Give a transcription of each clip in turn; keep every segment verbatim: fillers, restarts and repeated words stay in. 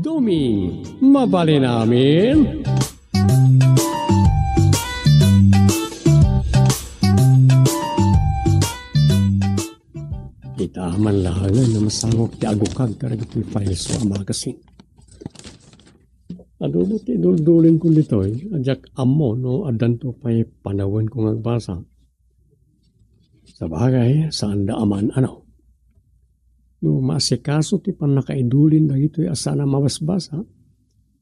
Tuming, mabalin amin. Kita man laengen a masangok ti agukag kadagitoy payso a magasin. Adu met ti idulduling ko ditoy, a diak ammo no addanto pay panawenko nga agbasa. Sabagay, saanda a maan-ano. No maasikaso ti pannakaidulin dagitoy a saan a mabasbasa,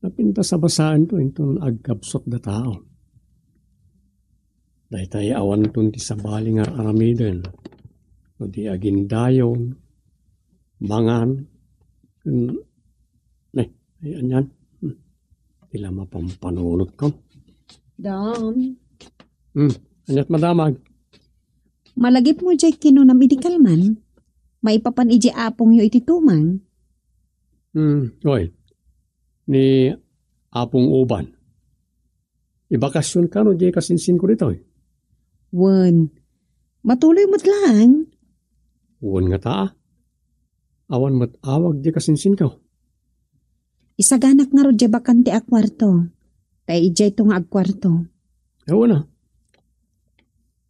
napintas a basaento inton agkabsut dataon. Daytay awanton ti sabali nga ar-aramiden, no di agindayon, mangan, ken, ne, ay, anian? Hmm. Ti la mapampanunot ko. Dam. Hmm. Aniat madamag? Malagipmo jay kinunam idi kalman, maipapan ijay apongyo iti tumang. Hmm. Oy. Ni Apong Uban. Ibakasion kano jay kasinsinko ditoy? Wen. Matuloy met laeng. Wen ngata, a. Awan met awag jay kasinsinko. Isaganak ngarud jay bakante a kuarto. Ta ijayto nga agkuarto. Awan a.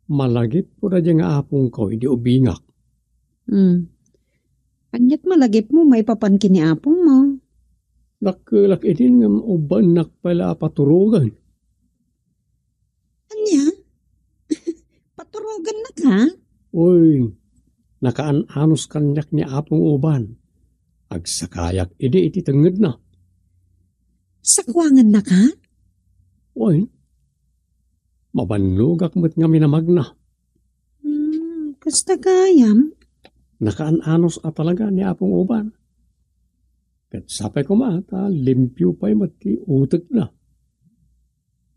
Malagipko daydiay nga apongko idi ubingak. Hmm. Aniat malagipmo maipapan ken ni apongmo? Dakkelak idin ngem ubaennak pay la a paturogen. Ania? Paturogennaka? Uy, nakaan-anos kaniak ni Apong Uban. Agsakayak idi iti tengngedna. Sakuangennaka? Uy, mabannogak met ngamin a magna. Hmm, kasta gayam? Nakaan-anos a talaga ni Apong Uban. Ket sapay koma ta limpio pay met ti utekna.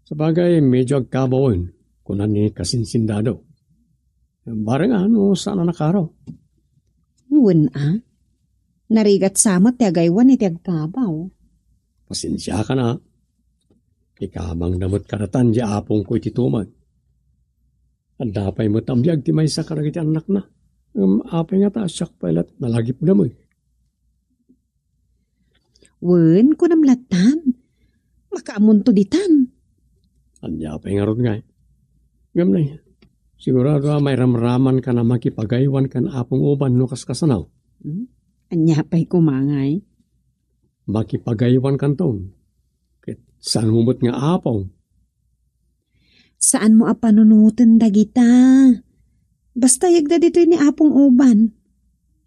Sabagay, medyo agkabawen, kuna ni Kasinsin Dado. Bareng a no saan a nakaro. Wen a. Narigat sa met ti agaywan iti agkabaw. Pasensiakan a. Ikabangda met kadatan di apongko iti tumang. Adda pay met a biag ti maysa kadagiti annakna. Ngem apay ngata a siak pay la't nalagipda met? Wen, kunam lattan. Makaamonto ditan. Ania pay ngarud ngay? Ngem nay, sigurado a mairamramankan a makipagaywankan Apong Uban no kaskasano. Hmm? Ania pay koma ngay? Makipagaywankanton. Ket saanmo met nga apong. Saanmo a panunoten dagita. Basta yegda ditoy ni Apong Uban.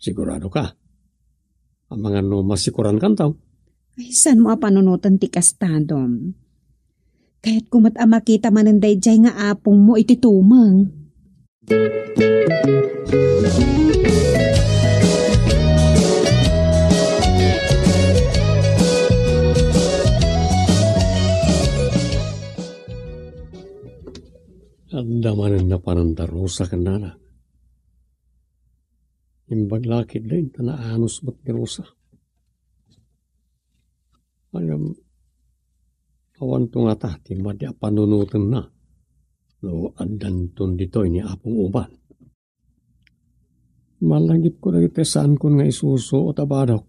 Sigurado ka? Amangan no masikorankanto? Ay, saanmo a panunoten ti kastadom? Kayatko met a makita manen daydiay nga apongmo iti tumeng. Adda manen napanan da Rosa ken nana. Imbag la ketdi ta naanus met ni Rosa. Ngem, awanto ngata ti madi a panunotenna no addanton ditoy ni Apong Uban. Malagipko dagiti saanko nga isusuot a badok.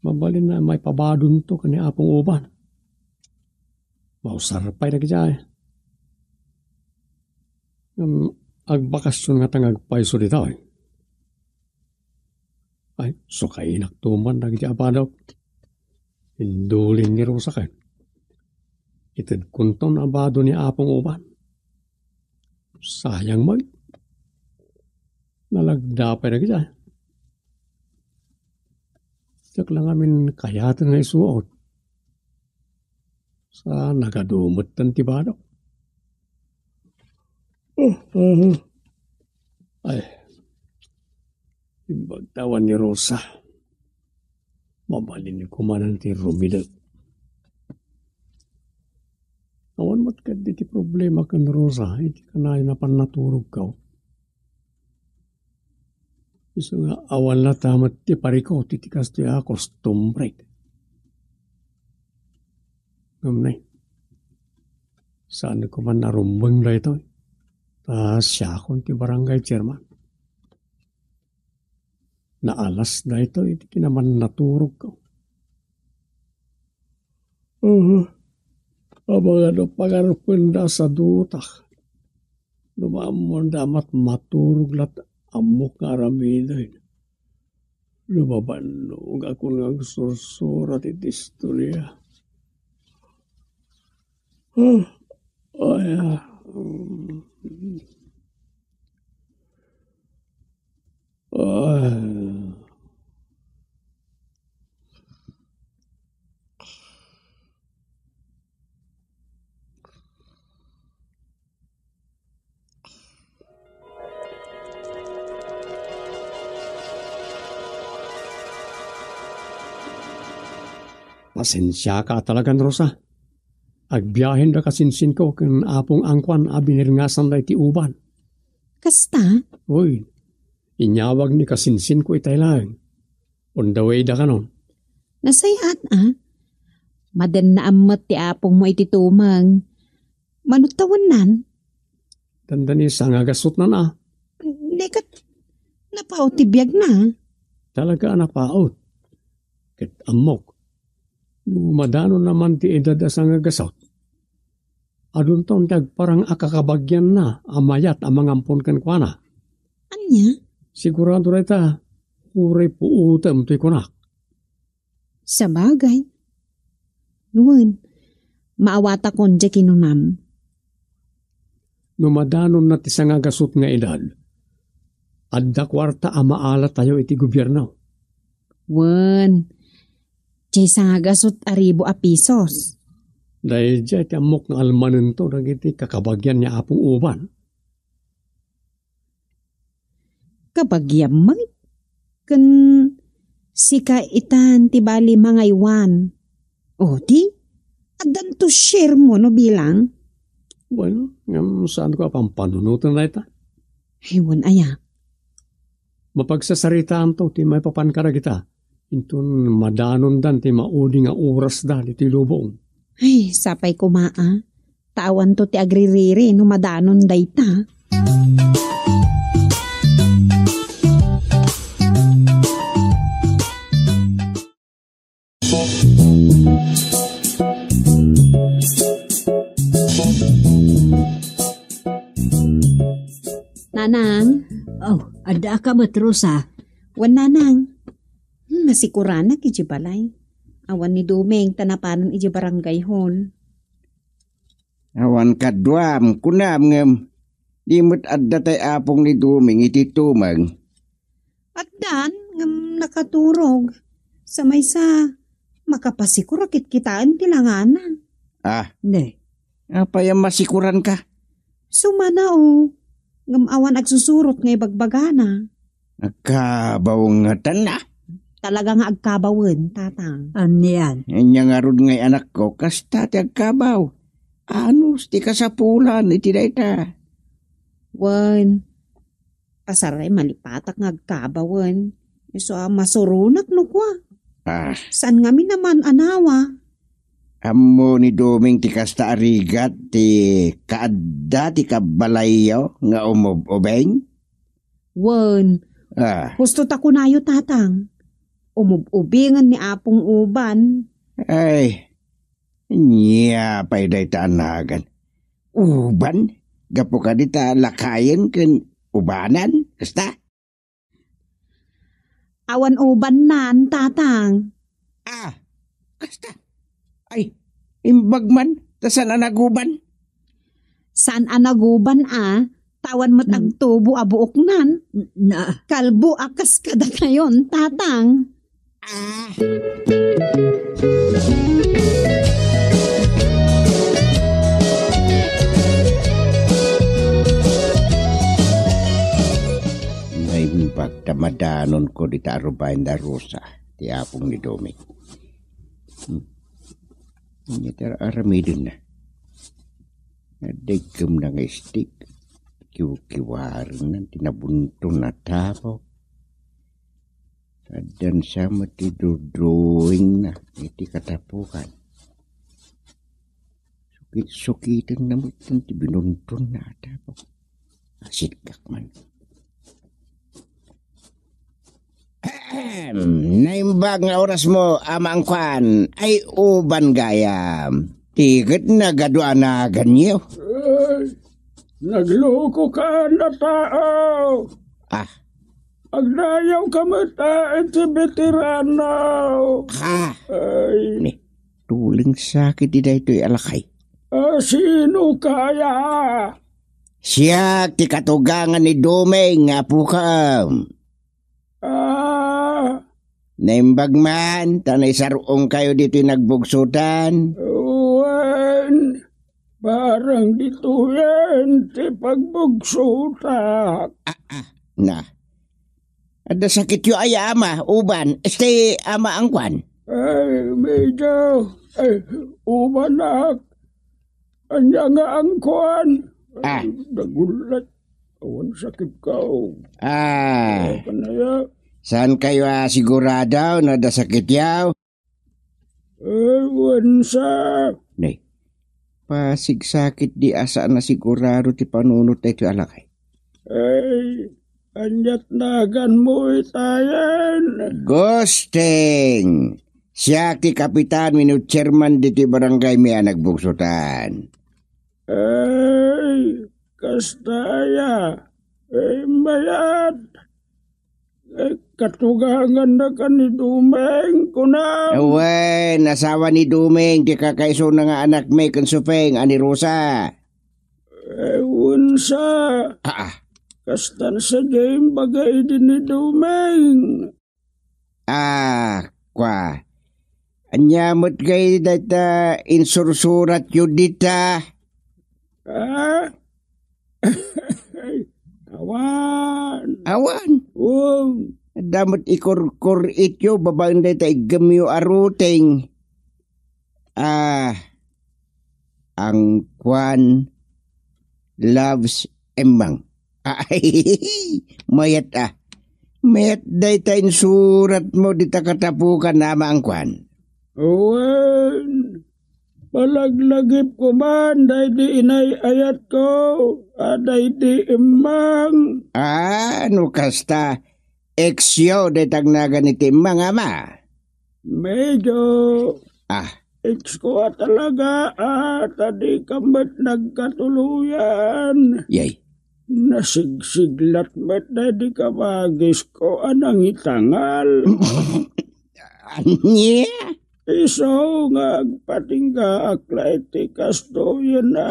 Mabalin a maipabadonto ken ni Apong Uban. Mausar pay dagiti ay. Ngem, agbakasion ngata nga agpayso ditoy. Ay, sukainak tuman dagiti a badok. Indulin ni Rosa ken. Itedkonton a bado ni Apong Uban. Sayang met. Nalagda pay dagiti ay. Diak la ngamin kayaten nga isuot. Sa nagadumetten ti badok. Ay, imbag ta awan ni Rosa. Mabalin ko manen ti rumidek. Awan met kadi ti problema ken Rosa, iti kanayon a pannaturogko. Isu nga awan latta met ti parikut iti kastoy a kostumbre. Ngem nay, saan ko man narumbeng daytoy. Ta siakon ti barangay chairman. Naalas daytoy iti kinamannaturogko. Mhm. Amangan no pangarpenda a sadutak. No maammoanda a matmaturog la't ammok nga aramiden. No mabannogakon nga agsursura ti istoria. Ah, ay, ah, mm. Ah. Pasensiaka a talagan, Rosa. Agbiahen da kasinsinko ken Apong Angkuan a binirngasan daytoy uban. Kasta? Uy, inyawag ni kasinsinko itay laeng. On the way da kanon. Nasayaat, a? Madannaam met ti apongmo iti tumeng. Mano ta wennan? Dandani sangagasutnan, a. Di ket napaut ti biagna. Talaga a napaut. Ket ammok, no madanonna man ti edad a sangagasut, adunton ti agparang a kakabagianna a mayat a mangampon kenkuana. Ania? Sigurado dayta, uray puotem toy kunak. Sabagay. Wen, maawatakon diay kinunam. No madanonna ti sangagasut nga edad, adda kuarta a maalatayo iti gobierno. Wen, diay sangagasut a ribu a pisos. Daydiay ti ammok nga almanento dagiti kakabagian ni Apong Uban. Kabagiam met. Ken sika itan ti bali mangaywan. O, di? Addanto share mo no bilang? Bueno, ngem saanko a pampanunoten dayta. Ay, wen aya. Mapagsasaritaanto ti maipapan kadagita. Inton madanondan ti maudi nga orasda ditoy lubong. Ay, sapay koma a. Ta awanto ti agririri no madanon dayta. Nanang? Oh, adda ka met, Rosa? Wen, Nanang. Hmm, nasikuranak iti balay. Awan ni Doming ta napanan iti barangay hall. Awan kaduam, kunam ngem, di met adda tay apong ni Doming iti tumeng. Addan, ngem nakaturog. Sa maysa, makapasikur a kitkitaen ti langana. Ah. Ne. Apay a masikuranka? Sumana, o. Ngem awan agsusurot nga ibagbagana. Agkabaw ngatan a. Talaga nga agkabawen, Tatang. Anian? Ania ngarud ngay anakko, kasta ti agkabaw. Anus ti kasapulan iti dayta. Wen, pasaray malipatak nga agkabawen. Isu a masuronak no kua. Ah. Saan ngamin a maan-anawa? Ammo ni Doming ti kasta a rigat ti kaadda ti kabbalayyo nga umub-ubing? Wen. Ah. Husto ta kunayo, Tatang. Umub-ubingen ni Apong Uban. Ay, ania pay dayta a nagan? Uban? Gapu kadi ta lakayen ken ubanan? Kasta? Awan ubannan, Tatang. Ah, kasta. Ay, imbag man, ta saan a naguban? Saan a naguban a, ta awan met agtubo a buoknan. Na. Kalbo a kas kadatayon, Tatang. Ah. Naimbag ta madanonko dita a rubayen da Rosa, ti apong ni Doming. Hmm. Ania ti ar-aramidenna? Adda iggemna nga istik. Kiwkiwarenna ti nabunton a tapok. Addan sa met ti drawingna iti katapukan. Sukit-sukitenna met ti binuntonna a tapok. Asitkak man. Naimbag nga oras mo, Ama Angkuan, ay uban gayam. Ti ket nagadu a naganyo. Ay, nagluko ka na tao. Ah. Agdayaw ka met a iti veterano. Ah. Ay. Ni, tuleng sakit di daytoy a lakay. Ah, sino kaya? Siak ti katugangan ni Dumeng nga apukam. Ah. Naimbag man, ta naisar-ong kayo ditoy nagbugsutan. Wen, barang ditoyen ti pagbugsutak. Ah, ah, na. Adda sakityo aya, Ama, uban, este, Ama Angkuan. Ay, medyo, ay, ubanak. Ania nga Angkuan? Ah. Ay, nagulat. Awan sakit ka, oh. Ah. Ay, kanaya. Saan kayo a sigurado no adda sakit yaw? Ewan sa. Nay, pasigsakit di a saan a sigurado ti panunot daytoy a lakay. Ay, aniat nagan mo itayen? Gusting! Siak ti kapitan wenno chairman ditoy barangay mi a nagbugsutan. Ay, kasta aya. Ay, mayat. Ay, katugangannaka ni Dumeng, kunam. Wen, asawa ni Dumeng, ti kakaisuna nga anakmi ken Supeng a ni Rosa. Ewan sa. Ah, ah. Kastan sa jay imbagay di ni Dumeng. Ah, kwa. Ania met kay dayta insursuratyo dita? Ah? Awan. Awan? Oo. Adda met ikurkur-ityo babaen dayta iggemyo a ruteng. Ah, Angkuan loves Emmang. Ay, mayat a. Mayat dayta insuratmo dita katapukan, Ama Angkuan. Wen, palaglagipko man daydi inay-ayatko a daydi Emmang. Ah, no kasta, eksyo dayta agnagan iti Emmang, Ama. Medyo. Ah. Itsko a talaga, ah, ta dika met nagkatuloyan. Yay. Nasigsiglat met daydi kabagisko a nangitangal. Ania? Isu nga agpatinggaak la iti kastoyen a.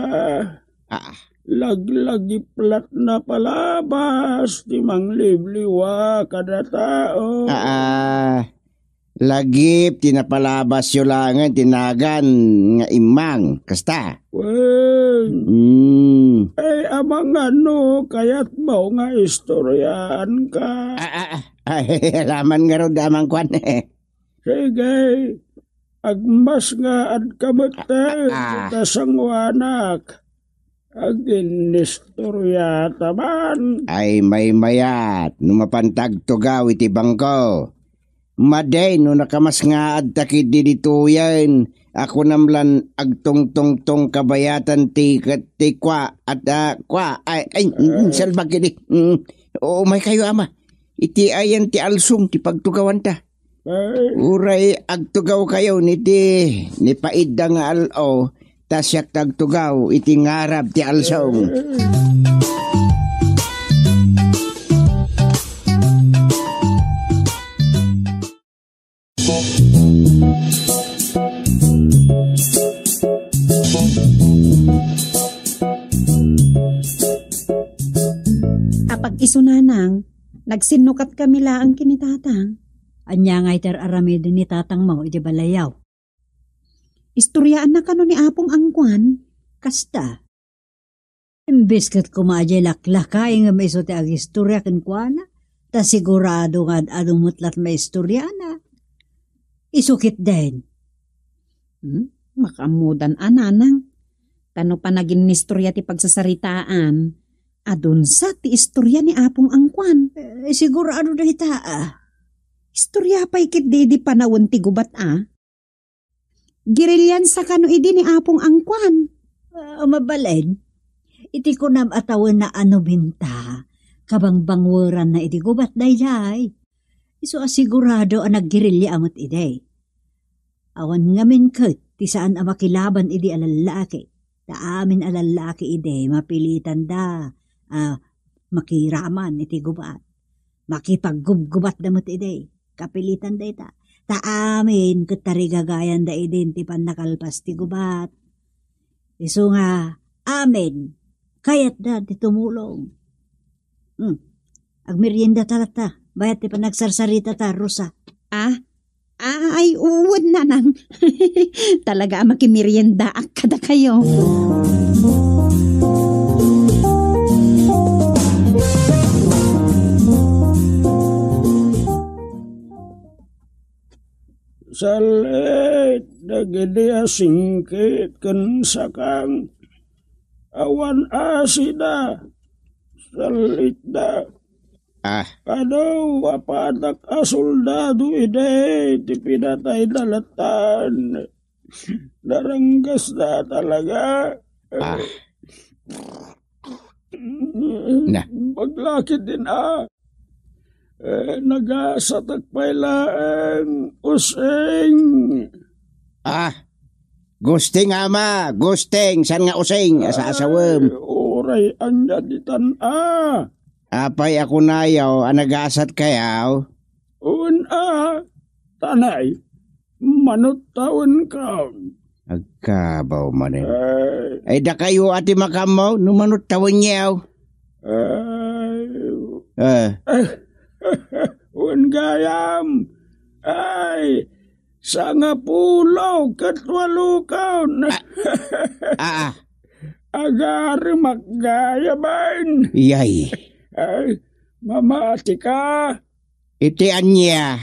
Ah. Laglagiplat na palabas ti mangliwliwa kada tao. Ah, ah. Lagip ti napalabasyo laengen ti nagan nga Emmang, kasta? Wen. Mm. Ay, Ama, nga no kayatmo nga istoryaanka. Ah, ah, ah. Ay, alaman ngarud, Ama Angkuan. Sige, agmasngaadka met, ah, ah, ta sanguanak. Aginnistoryata man. Ay, maymayat, no mapanta agtugaw iti bangko. Madi no nakamasngaadta ketdi ditoyen, a kunam lan agtungtungtong kabayatan ti ket ti kua, at, ah, kua, ay, ay, mm, salbag idi. Mm. Umaykayo, Ama. Iti ayan ti alsong ti pagtugawanta. Ay. Uray agtugawkayo iti nipaidda nga al-o, ta siak ti agtugaw iti ngarab ti alsong. Apag isu, Nanang, nagsinnukatkami laeng ken ni Tatang. Ania ngay ti ar-aramiden ni tatangmo iti balayyo? Istoryaanna kano ni Apong Angkuan? Kasta. Imbes ket koma a diay laklakay ngem isu ti agistorya kenkuana, ta sigurado nga ad-adu met la't maistoriana. Isu ketdin. Hmm? Makaammodan a, Nanang. Ta no panaginnistorya ti pagsasaritaan, adunsa ti istorya ni Apong Angkuan. Eh, sigurado dayta, ah. Istorya pay ketdi idi panawen ti gubat, ah. Girilliansa kano idi ni Apong Angkuan. Ah, mabalin. Iti kunam a tawen na ano binta, kabangbangweranna iti gubat daydiay. Isu a sigurado a naggerilya met idi. Awan ngamin ket ti saan a makilaban idi a lallaki. Ta amin a lallaki idi, mapilitanda a makiraman iti gubat. Makipaggubgubatda met idi, kapilitan dayta. Ta amin ket tarigagayanda idin ti pannakalpas ti gubat. Isu nga amin, kayatda ti tumulong. Hmm. Agmerienda ta latta. Bayat ti panagsarsarita ta, Rosa. Ah? Ah, ay, uwan, nanang. Talaga a makimeriendaak kadakayo. Sal-it dagidi a singkit ken sakang. Awan asida. Sal-itda. Ah. Adu a padak a soldado idi ti pinatayda latan. Naranggasda talaga. Ah. Na. Baglakit din, ah. Eh, nagasatak pay laeng, using. Ah, gusting, ama, gusting, saan nga using, asa-asawem. Ay, uray, ania ditan, ah. Apay a kunayo a nagasat kayaw? Wen, ah, tanay, manuttawen ka. Agkabaw manen. Ay. Ay, dakayo a ti makammo, no manuttawen yaw. Ay. Ah. Wen gayam. Ay, sangapulo ket walo kaon. Ah, ah, ah. Agaremak gayam. Yay. Ay, mamati ka. Iti ania?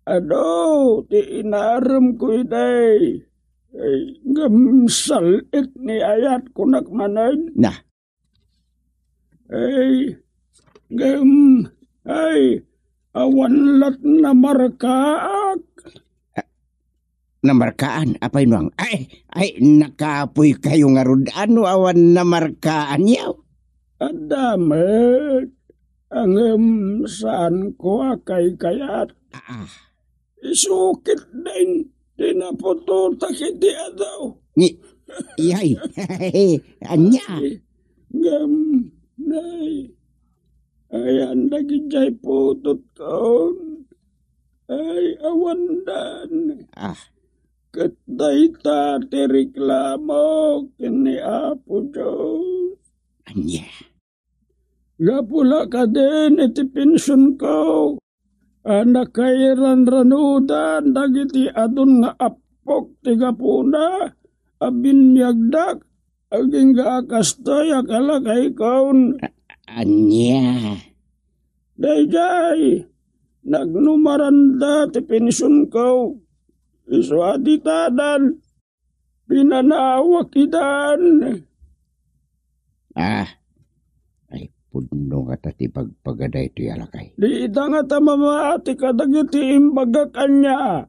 Adu, ti inaremko idi. Ay, ngem sal-it ni ayat kunak manen. Na. Ay, ngem, ay, awan lat namarkaak. Namarkaan? Apay nuang? Ay, ay, nakapuy kayo ngarud. Ano awan namarkaan yaw? Adda met, ngem saanko a kaykayat. Ah. Isukit din ti naputotak iti adu. Ni, iyay. Ania? Ngem, nay, ayan dagidiay putotkon. Ay, awandan. Ah. Ket dayta ti reklamo ken ni Apo Dios. Ania? Gapu la kadin iti pensionko a nakairanranudan dagiti adun nga appok ti gapuna a biniagdak, agingga a kastoy a kalakaykon. A-, ania? Daydiay, nagnumaranda ti pensionko. Isu a ditadan. Pinanawak idan. Ah, ay, pudno ngata ti bagbaga daytoy a lakay. Di ita ngata mamati kadagiti imbagak ania.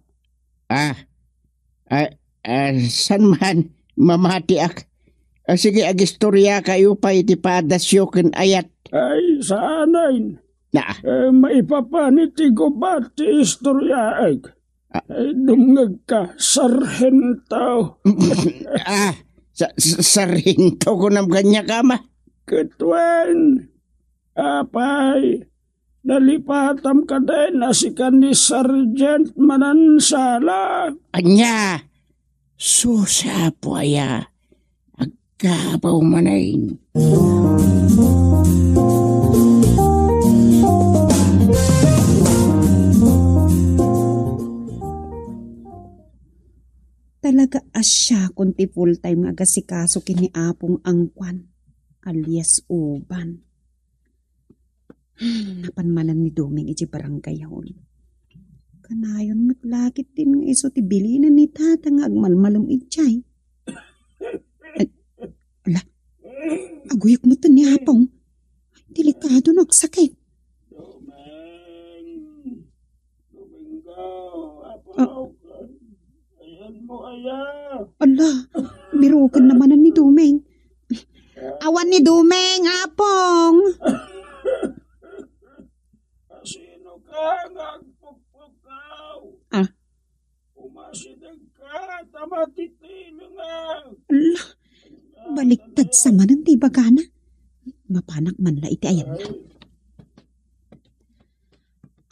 Ah, ah, ah, saan man, mamatiak. Ah, sige, agistoriakayo pay iti padasyo ken ayat. Ay, saanen. Na. Eh, maipapan iti gubat ti istoriaek. Ah. Ay, dumngegka, sarhento. Ah, sa-, sa-, sarhento kunam kaniak, ama. Ket wen, apay, nalipatam kadin a sika ni Sergeant Manansala? Ania? Sus, Apo aya, agkabaw manen. Talaga a siakon ti full-time nga agasikaso ken ni Apong Angkuan, alias Uban. Hmm, napan manen ni Doming iti barangay hall. Kanayon met la ketdin nga isu ti bilinen ni Tata nga agmalmalem idiay. Ay, ala, aguyek met ni Apong. Delikado no agsakit. Doming! Domingo, Apo, ah. Ayan mo, aya. Ala, biroken na manen ni Doming. Awan ni Doming, Apong. Sino ka nga Patitinengan. Ala, baliktad sa manen ti ibagana. Mapanak man la iti ayanna.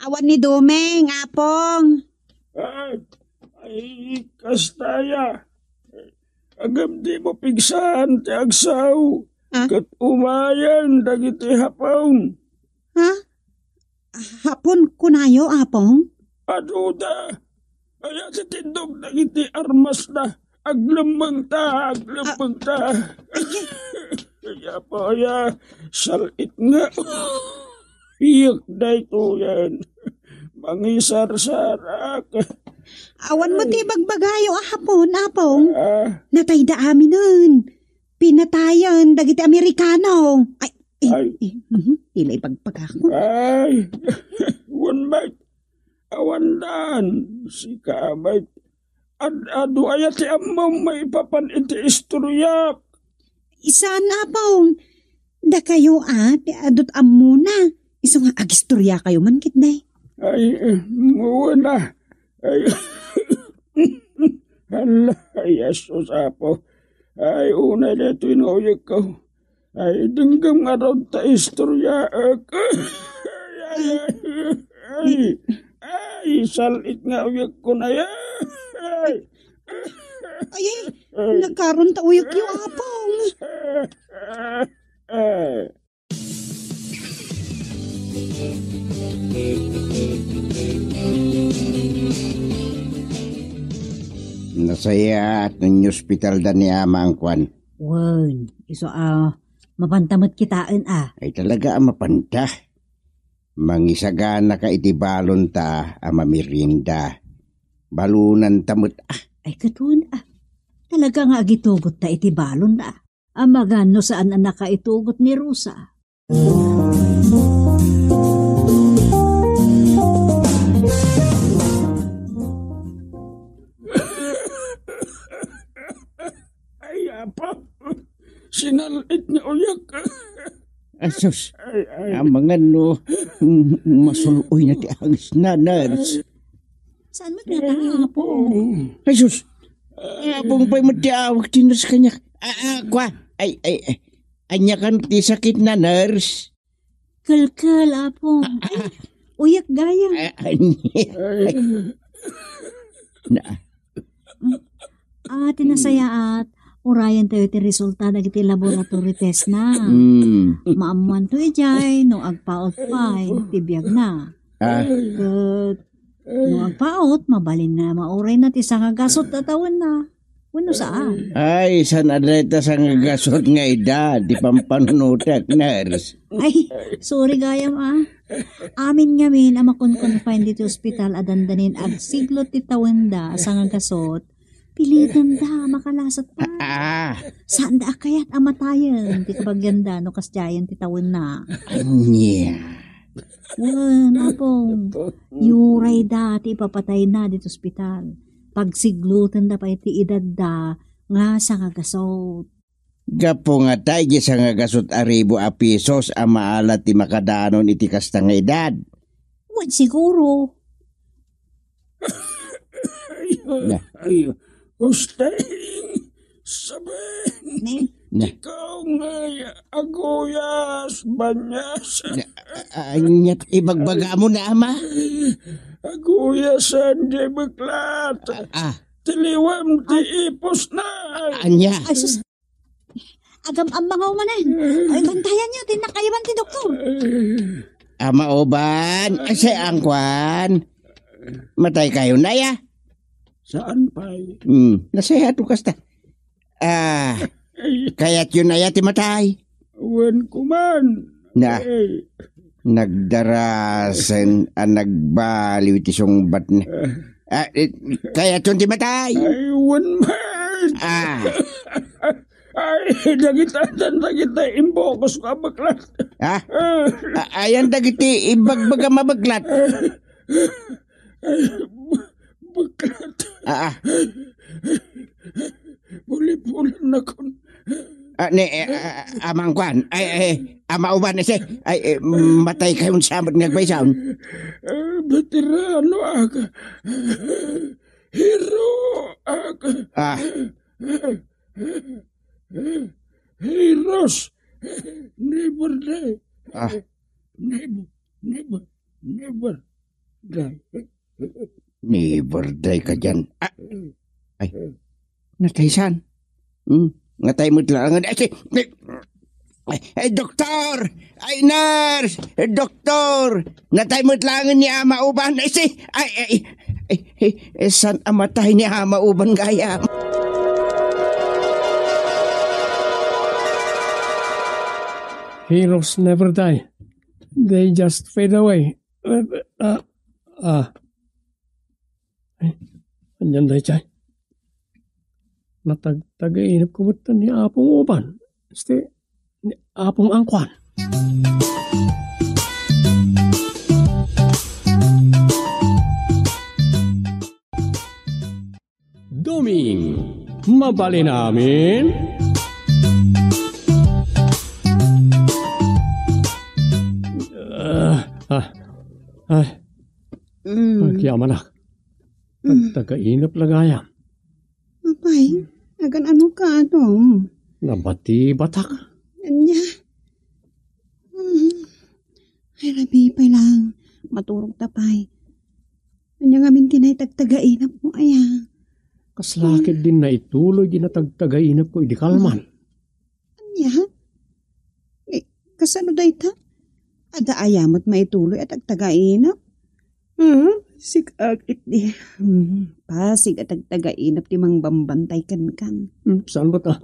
Awan ni Dumeng, Apong. Ay, ay, kasta aya. Ngem dimo pigsaen ti agsao. Ah? Ket umayen dagiti Hapon. Ha? Hapon kunayo, Apong? Aduda. Aya ti tindog dagiti armasda. Aglemmengta, aglemmengta. Ay, Apo, aya, sal-it nga. Iyek daytoyen. Mangisarsarak. Awan mo ti Ay. Bagbagayo a Hapon, Apong. Ah. Natayda aminen. Pinatayen dagiti Amerikano. Ay, eh, Ay. Eh, mhm, tila ibagbagakon. Ay, wen met, awandan, sika met. Ad-, adu aya ti ammom maipapan iti istoryak? Saan, Apong. Dakayo, a, ti adut ammona. Isu nga agistoriakayo man ketdi. Ay, eh, wen a. Ay, hala, ay, Jesus, Apo. Ay, unay daytoy nga uyekko. Ay, denggem ngarud ta istoryaek. Ay, ay, ay, ay, sal-it nga uyekko na yan. Ay. Ay, ay, nagkaron ta uyekyo, Apong. Ay. Nasayaat no inyospitalda ni Ama Angkuan. Wen, isu a mapanta met kitaen a. Ay, talaga a mapanta. Mangisaganaka iti balonta a mamerienda. Balonanta met a. Ay, ket wen a. Talaga nga agitugotta iti balon a. Amagan no saan a nakaitugot ni Rosa. Ay, Apo, sinal-it nga uyek. Ay, sus. Ay, ay. Amangan no, mm, masul-oy na ti angisna, nurse. Saan met nga ta, Apo? Ay, sus. Apong pay met ti awag ti nurse kaniak. Ah, ah, kua. Ay, ay, ay. Ania kan ti sakit na, nurse? Kelkel, Apo. Ay, uyek gayam. Ah, ania? Na. Ah, ti nasayaat, urayen tayo ti resulta dagiti laboratory test na. Mm. Maammuan to idiay, no agpaut pay, ti biag na. Ah. Ket no agpaut, mabalin na maurayna ti sangagasut a tawenna. Wenno saan? Ay, saan a dayta sangagasut nga edad, ti pampanunotek, nurse? Ay, sorry gayam, ah. Amin ngamin a makon-confine diti ospital a dandanin agsiglot ti tawenda a sangagasut, pilitenda a makalasat pay. Ah. Saanda a kayat a matayen ti kabagianda no kasdiayen ti tawenna. Ania? Wen, Apong, yurayda ti ipapatayna ditoy ospital. Pagsiglotenda pay ti edadda nga sangagasut. Gapu ngata, idiay sangagasut a ribu a pesos a maala ti makadanon iti kasta nga edad. Wen, siguro. Na. Ay, Husteng, saben. Ne? Na. Ikaw ngay aguyas, banyas. Na, a-, a-, aniat ibagbagamo na, Ama? Ay, aguyasen diay beklat. Ah, ah. Tiliwem ti ipusna. Ania? Ay, sus. Agam-ammangaw manen. Ay, bantayan niyo, ti nakaiwan ti doktor. Ama uban, ay, si Angkuan. Matay kayo na, ya? Saan pay? Hmm, nasaya to kasta. Ah, kayat yun na ya ti matay? Wen kuman. Na. Ay. Nagdarasen a nagbaliw iti sungbat na. Ah, eh, kayat yun ti matay? Ay, wen man. Ah. Ay, dagita, dagita, imbokos ko a baklat. Ha? Ah. A-, ayan dagiti ibagbagam a baklat. Ay, bu-, baklat. Ah, ah. Bulibulan na kun. Ah, ni, eh, ah, ah, Ama Angkuan. Ay, ay, Ama uban, ese. Ay, eh, matay kayon sa amat nga agbaysaon. Ah, veterano, aga. Hero ak Ah. Heroes never die. Ah. Never, never, never die. Never die ka diyan. Ah. Ay. Natay san? Hmm? Natay met laengen. Ay, si, ay, ay, ay, doktor! Ay, nurse! Doktor! Natay met laengen ni Ama Uban. Ay, si, ay, ay, ay, ay, eh, san a matay ni Ama Uban gayam? Heroes never die. They just fade away. Uh, uh, uh. Eh, anian daydiay? Natagtagainepko met ni Apong Uban. Este, ni Apong Angkuan. Doming, mabalin amin? Ah, ah, ah. Mm. Agyamanak. Mm. Tagtagainep la gayam. Apay, agan-ano ka, Dom? Nabatibatak. Ania? Mm. Ay, rabii pay laeng. Maturogta pay. Ania ngamin ti naitagtagainepmo, aya? Kasla ketdin naituloy ti natagtagainepko idi kalman. Ania? Eh, kasano dayta? Adda aya met maituloy a tagtagainep? Hmm? Sik-ak iti, hmm, pasig a tagtagainep ti mangbambantay kenkan. Hmm, saan ba ta?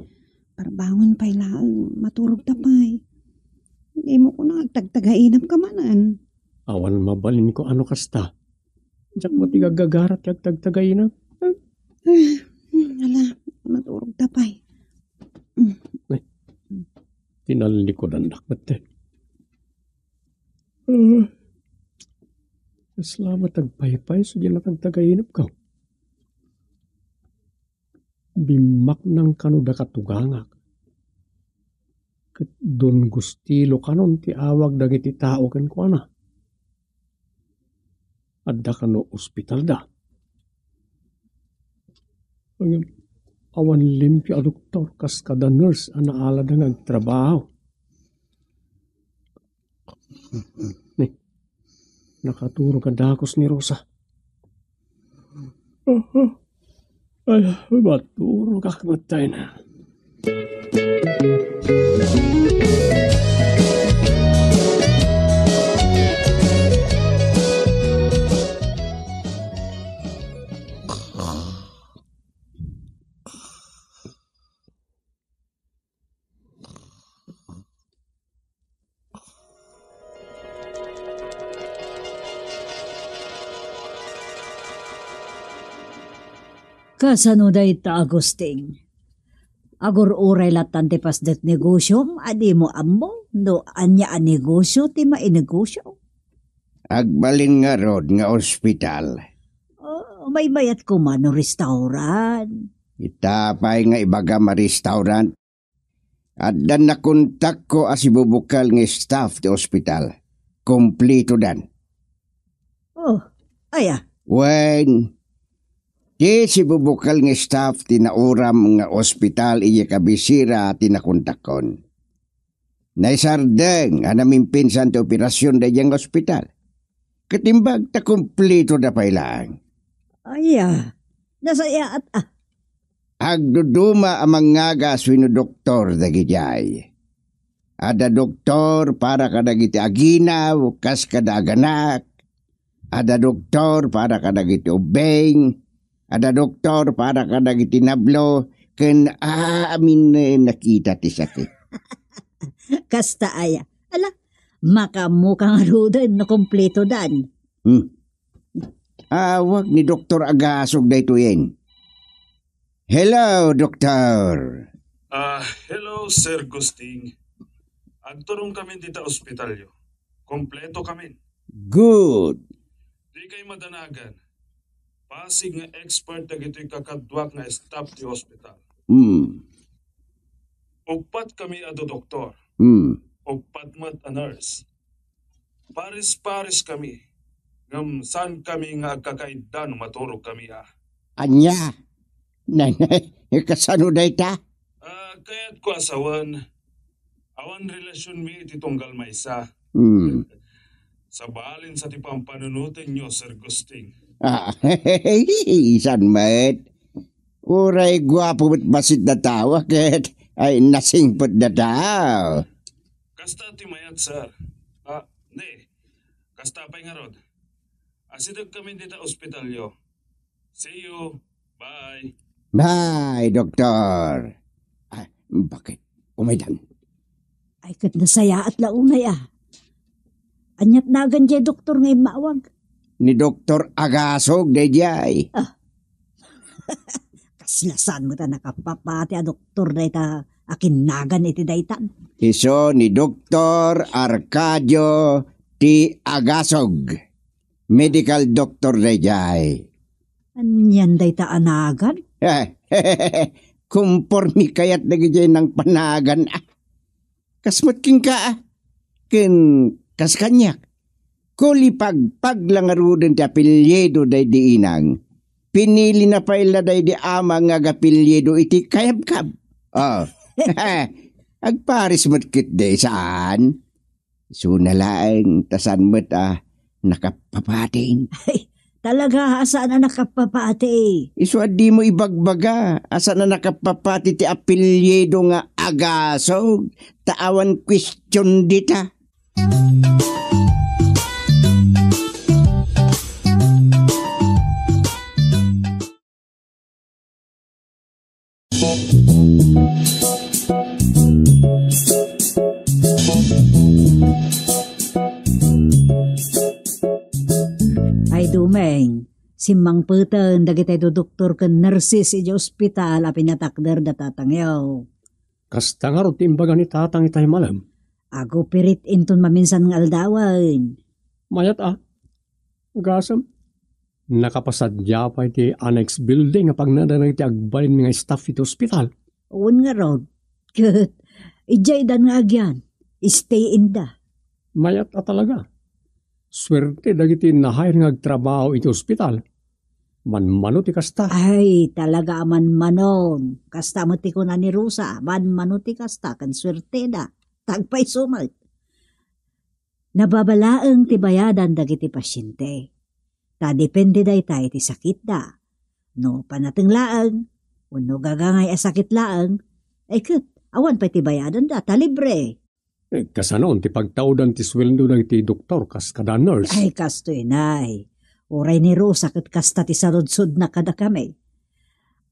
Parbangon pay laeng, maturogta pay. Dimo kuna agtagtagainep ka manen. Awan mabalinko a no kasta. Diak met ti gaggagarat ti agtagtagainep. Ala, maturogta pay. Ay, tinallikudannak met. Ah, kasla met agpaypay so di natagtagainepko. Bimmaknang kano daka tugangak. Ket Don Gustilo kanon ti awag dagiti tao kenkuana. Adda kano ospitalda. Ngem awan limpio a doktor kas kada nurse a naalada nga agtrabaho. Ni, nakaturog a dakes ni Rosa. Aha. Ay, maturogak met tayen. Kasano dayta, Agustin? Agur-uray lattan ti pasdek negosiom a dimo ammo no ania a negosio ti mainegosio? Agbalin ngarud nga ospital. Oh, maymayat koma no restaurant. Ita pay nga ibagam a restaurant. Addan nakontakko a sibubukel nga staff ti ospital. Kumpletodan. Oh, aya? Wen, ti sibubukel nga staff ti nauram nga ospital idiay kabisera ti nakontakkon. Naisardeng a namimpinsan ti operasion daydiay nga ospital. Ket imbag ta kumpletoda pay laeng. Aya, nasayaat a. Agduduma a mangngagas wenno doktor dagidiay. Adda doktor para kadagiti aginaw, kas kada aganak. Adda doktor para kadagiti ubbing. Adda doktor para kadagiti nablo. Ken amin a nakita ti sakit. Kasta aya. Ala, makaammoka ngaruden no kumpletodan. Hmm. Awag ni Doktor Agasog daytoyen. Hello, Doktor. Ah, hello, Sir Gusting. Agturongkamin dita ospitalyo. Kompleto kamin. Good. Dikay madanagan. Pasig nga expert dagitoy kakaduak nga staff ti ospital. Hmm. Uppat kami a doktor. Hmm. Uppat met a nurse. Pares-pares kami, ngem saan kami nga agkakaidda no maturog kami a. Ania? Nay, nay, kasano dayta? Ah, kayatko a sawen, awan relasionmi iti tunggal maysa. Hmm. Sabalin sa ti pampanunotenyo, Sir Gusting. Ah, isan met. Uray guapo met bassit a tao, ket ay nasingpet a tao. Kasta ti mayat, sir. Ah, ne. Kasta pay ngarud. Asideg kami dita ospitalyo. See you. Bye. Bye, doktor. Ah, bakit? Umaydan. Ay, ket nasayaat la unay, ah. Aniat nagan jay doktor nga immawag? Ni Doktor Agasog, daydiay. Ah. Kasla saan met a nakapapati a doktor dayta a kinnagan iti daytan? Isu ni Doktor Arcadio T. Agasog. Medical doctor daydiay. Anian dayta a nagan? Eh, kumpormi kayat dagiti nangpanagan, ah. Kas met kenka, ah. Ken kas kaniak. Kulipagpag la ngaruden ti apelyido daydi inang. Pinilina pay la daydi ama nga agapelyido iti kayabkab. Oh. Agpares met ketdi, saan? Isuna laeng ta saan met a nakapapati. Ay, talaga a saan a nakapapati. Isu a dimo ibagbaga a saan a nakapapati ti apelyido nga Agasog, ta awan question dita. Ay, Dumeng, simmangpeten dagitay dudoktor ken nurses idiay ospital a pinatakder da tatangyo. Kasta ngarud ti imbaga ni tatang itay malem. Agupirit inton maminsan nga aldawen. Mayat a. Gasem. Nakapasadia pay ti annex building a pagnaedda dagiti agbalin nga staff iti ospital. Wen ngarud. Ket, idiay dan nga agian. Stay inda. Mayat a talaga. Suerte dagiti na-hire nga agtrabaho iti ospital. Manmano ti kasta. Ay, talaga a manmanon. Kasta met ti kuna ni Rosa, manmano ti kasta ken suerteda. Tagpayso met. Nababalaeng ti bayadan dagiti pasiente. Ta depende dayta iti sakitda. No panateng laeng, wenno gagangay a sakit laeng, ay ket, awan pay ti bayadanda, ta libre. Eh, kasanon ti pagtawdan ti sueldo dagiti doktor kas kada nurse? Ay, kastoy, nay. Uray ni Rosa ket kasta ti saludsodna kadakami.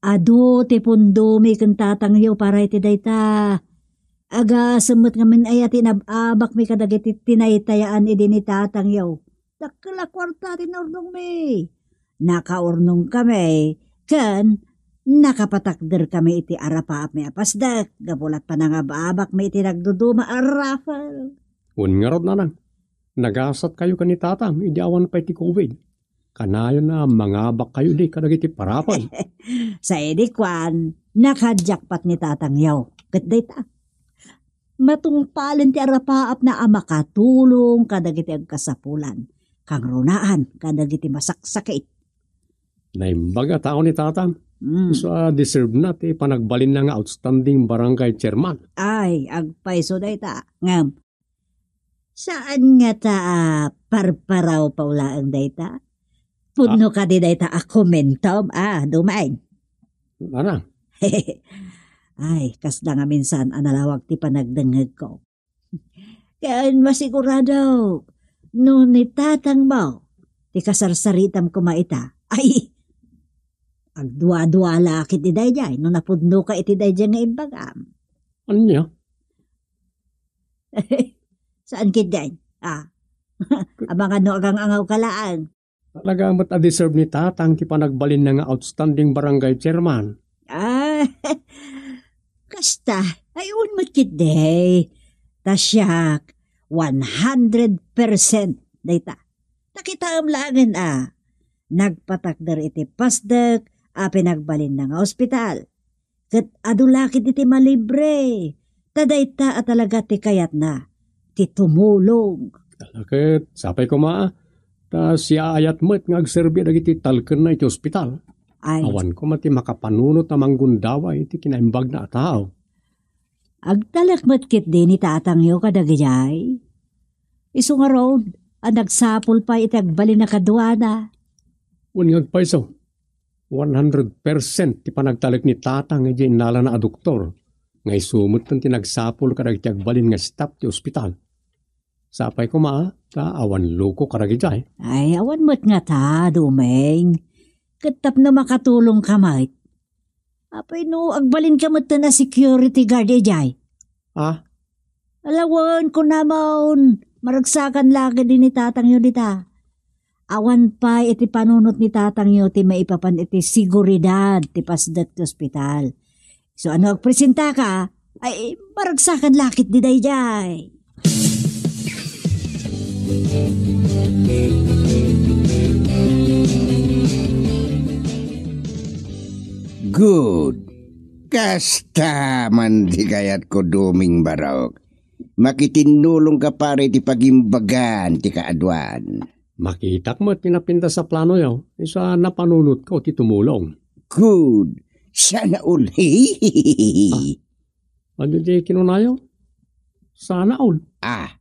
Adu ti pundomi ken tatangyo para iti dayta. Agasem met ngamin aya ti inab-abakmi kadagiti tinaytayaan idi ni tatangyo. Dakkel a kuarta ti naurnongmi. Nakaurnongkami ken nakapatakderkami iti arapaapmi a pasdek gapu la panangab-abakmi iti nagduduma a raffle. Wen ngarud, nanang, nagasatkayo ken ni tatang idi awan pay ti covid. Kanayon a mangabakkayo idi kadagiti parapel. Sa idi kuan, nakajackpot ni tatangyo. Ket dayta, matungpalen ti arapaapna a makatulong kadagiti agkasapulan. Kangrunaan kadagiti masaksakit. Naimbag a tao ni tatang. Mm. Isu a deserve na ti panagbalinna nga outstanding barangay chairman. Ay, agpayso dayta. Ngem, saan ngata a parparawpaw laeng dayta? Pudno kadi dayta a komentom, a, Dumeng? Nanang. Ay, kasla ngamin saan a nalawag ti panagdengngegko. Ken masigurado, no ni tatangmo ti kasarsaritam koma ita, ay, agduadua la ketdi daydiay no napudnoka iti daydiay nga imbagam. Ania? Saan ketdi? Ah. Amangan no agang-angawka laeng. Talaga met a deserve ni tatang ti panagbalinna nga outstanding barangay chairman. Ah, kasta, ay, wen met ketdi. Ta siak, one hundred percent dayta. Ta kitaem laengen a, nagpatakder iti pasdek a pinagbalinna nga ospital. Ket adu la ketdi ti malibre. Ta dayta a talaga ti kayatna, ti tumulong. Ala ket, sapay koma, ta siaayat met nga agserbi dagiti talkenna iti ospital. Ay. Awan koma ti makapanunot a manggundaway iti kinaimbagna a tao. Agtalek met ketdi ni tatangyo kadagijay. Isu ngarud a nagsapul pay iti agbalin a kaduana. Wen nga agpayso, one hundred percent ti panagtalek ni tatang idiay innalana a doktor, nga isu metten ti nagsapul kadagiti agbalin nga staff ti ospital. Sapay koma, ta awan loko kadagijay. Ay, awan met ngata, Doming. Ket tapno makatulongka met. Apay no agbalinka metten a security guard idiay? Ah? Ala wen, kunamon, maragsakan la ketdi ni tatangyo dita. Awan pay iti panunot ni tatangyo ti maipapan iti seguridad ti pasdek ti ospital. So, ano agpresentaka, ay, maragsakan la ketdi daydiay. Good. Kasta man ti kayatko, Doming Barok. Makitinnulongka para iti pagimbagan ti kaaduan. Makitak met ti napintas a planoyo, isu a napanunotko ti tumulong. Good. Sana all. Ah, ano di kinunayo? Sana all. Ah.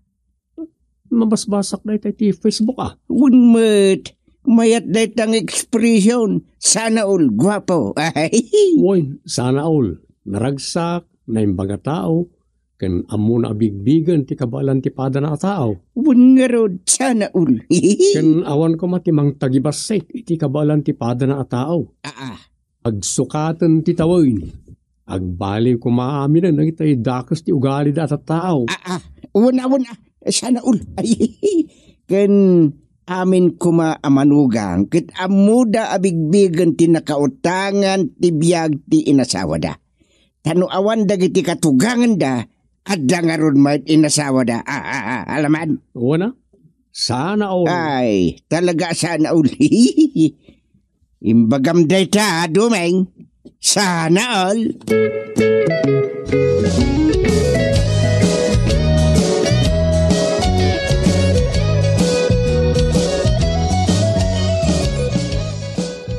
Mabasbasak dayta iti Facebook, ah. Wen met, mayat dayta nga expression. Sana all, guapo. Ay. Wen, sana all. Naragsak, naimbag a tao, ken ammona a bigbigen ti kabaelan ti padana a tao. Wen ngarud, sana all. Ken awan koma ti mangtagibassit iti kabaelan ti padana a tao. Aa. Agsukaten ti tawen. Agbaliw koma aminen dagiti dakes ti ugalida a tattao. Aa, wen a, wen a, sana all. Ay, ken amin koma a manugang, ket ammoda a bigbigen ti nakautangan ti biag ti inasawada. Ta no awan dagiti katuganganda, adda ngarud met inasawada. A, a, a, alaman. Wen a? Sana all. Ay, talaga sana all. Imbagam dayta, Doming. Sana all.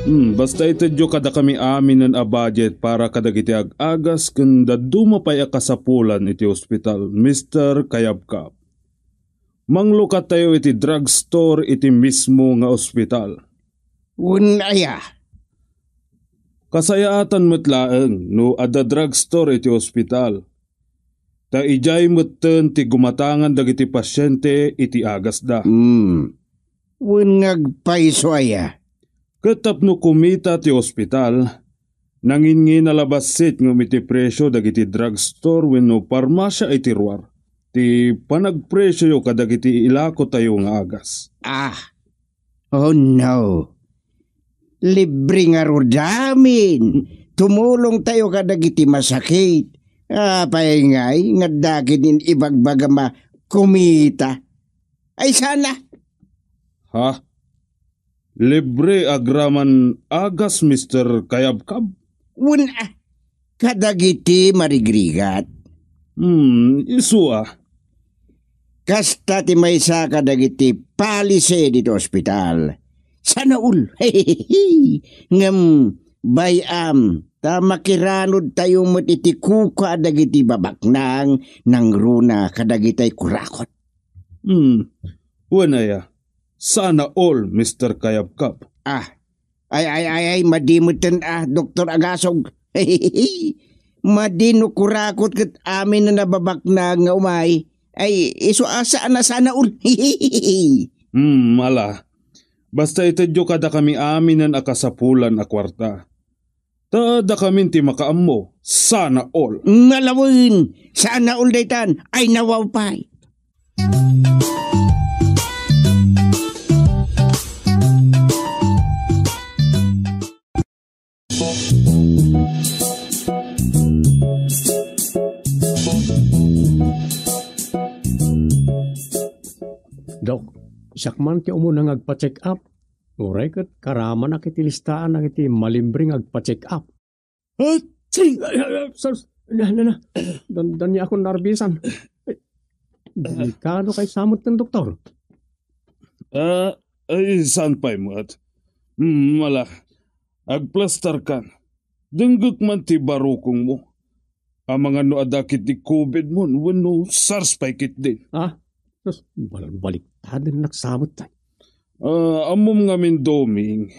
Hmm, basta itedyo kadakami aminen a budget para kadagiti ag-agas ken dadduma pay a kasapulan iti ospital, Mister Kayabkab. Manglokatayo iti drugstore iti mismo nga ospital. Wen aya? Kasayaatan met laeng no adda drugstore iti ospital. Ta idiay metten ti gumatangan dagiti pasiente iti agasda. Hmm. Wen nga agpayso aya? Ket tapno kumita ti ospital, nanginngina la bassit ngem iti presio dagiti drugstore wenno parmasia iti ruar ti panagpresioyo kadagiti ilakotayo nga agas. Ah. Oh no. Libre ngarud amin. Tumulongtayo kadagiti masakit. Apay ngay nga adda ketdin ibagbagam a kumita? Ay sana. Ha? Libre agraman agas, Mister Kayabkab? Wen a, kadagiti marigrigat. Hmm, isu a. Kasta ti maysa kadagiti policy ditoy ospital. Sana all. Ngem bay-am, ta makiranudtayo met iti kuka dagiti babaknang nangruna kadagitay kurakot. Hmm. Wen aya? Sana all, Mister Kayabkab. Ah. Ay, ay, ay, ay, madi metten a, Doktor Agasog. Madi no kurakot ket amin a nababaknang nga umay. Ay, isu a saan a sana all. Hmm, ala. Basta itedyo kadakami aminen a kasapulan a kuarta. Ta dakamin ti makaammo, sana all. Ala wen, sana all daytan, ay nawaw pay. Dok, siak man ti umuna nga agpa-check up. Uray ket karamanak iti listaan dagiti malibre nga agpa-check up. Aching! Ay, ay, ay, sus, na, na, na. Dan-, daniakon narbisan. Ay, delikado kay samot ken doktor. Ah, ay, saan pay met? Hmm, ala. Agplastarkan. Denggek man ti barukongmo. Amangan no adda ketdi COVID mon wenno SARS pay ketdin. Ah, sus, balbaliktaden nak sabet tay. Ah, ammom ngamin, Doming.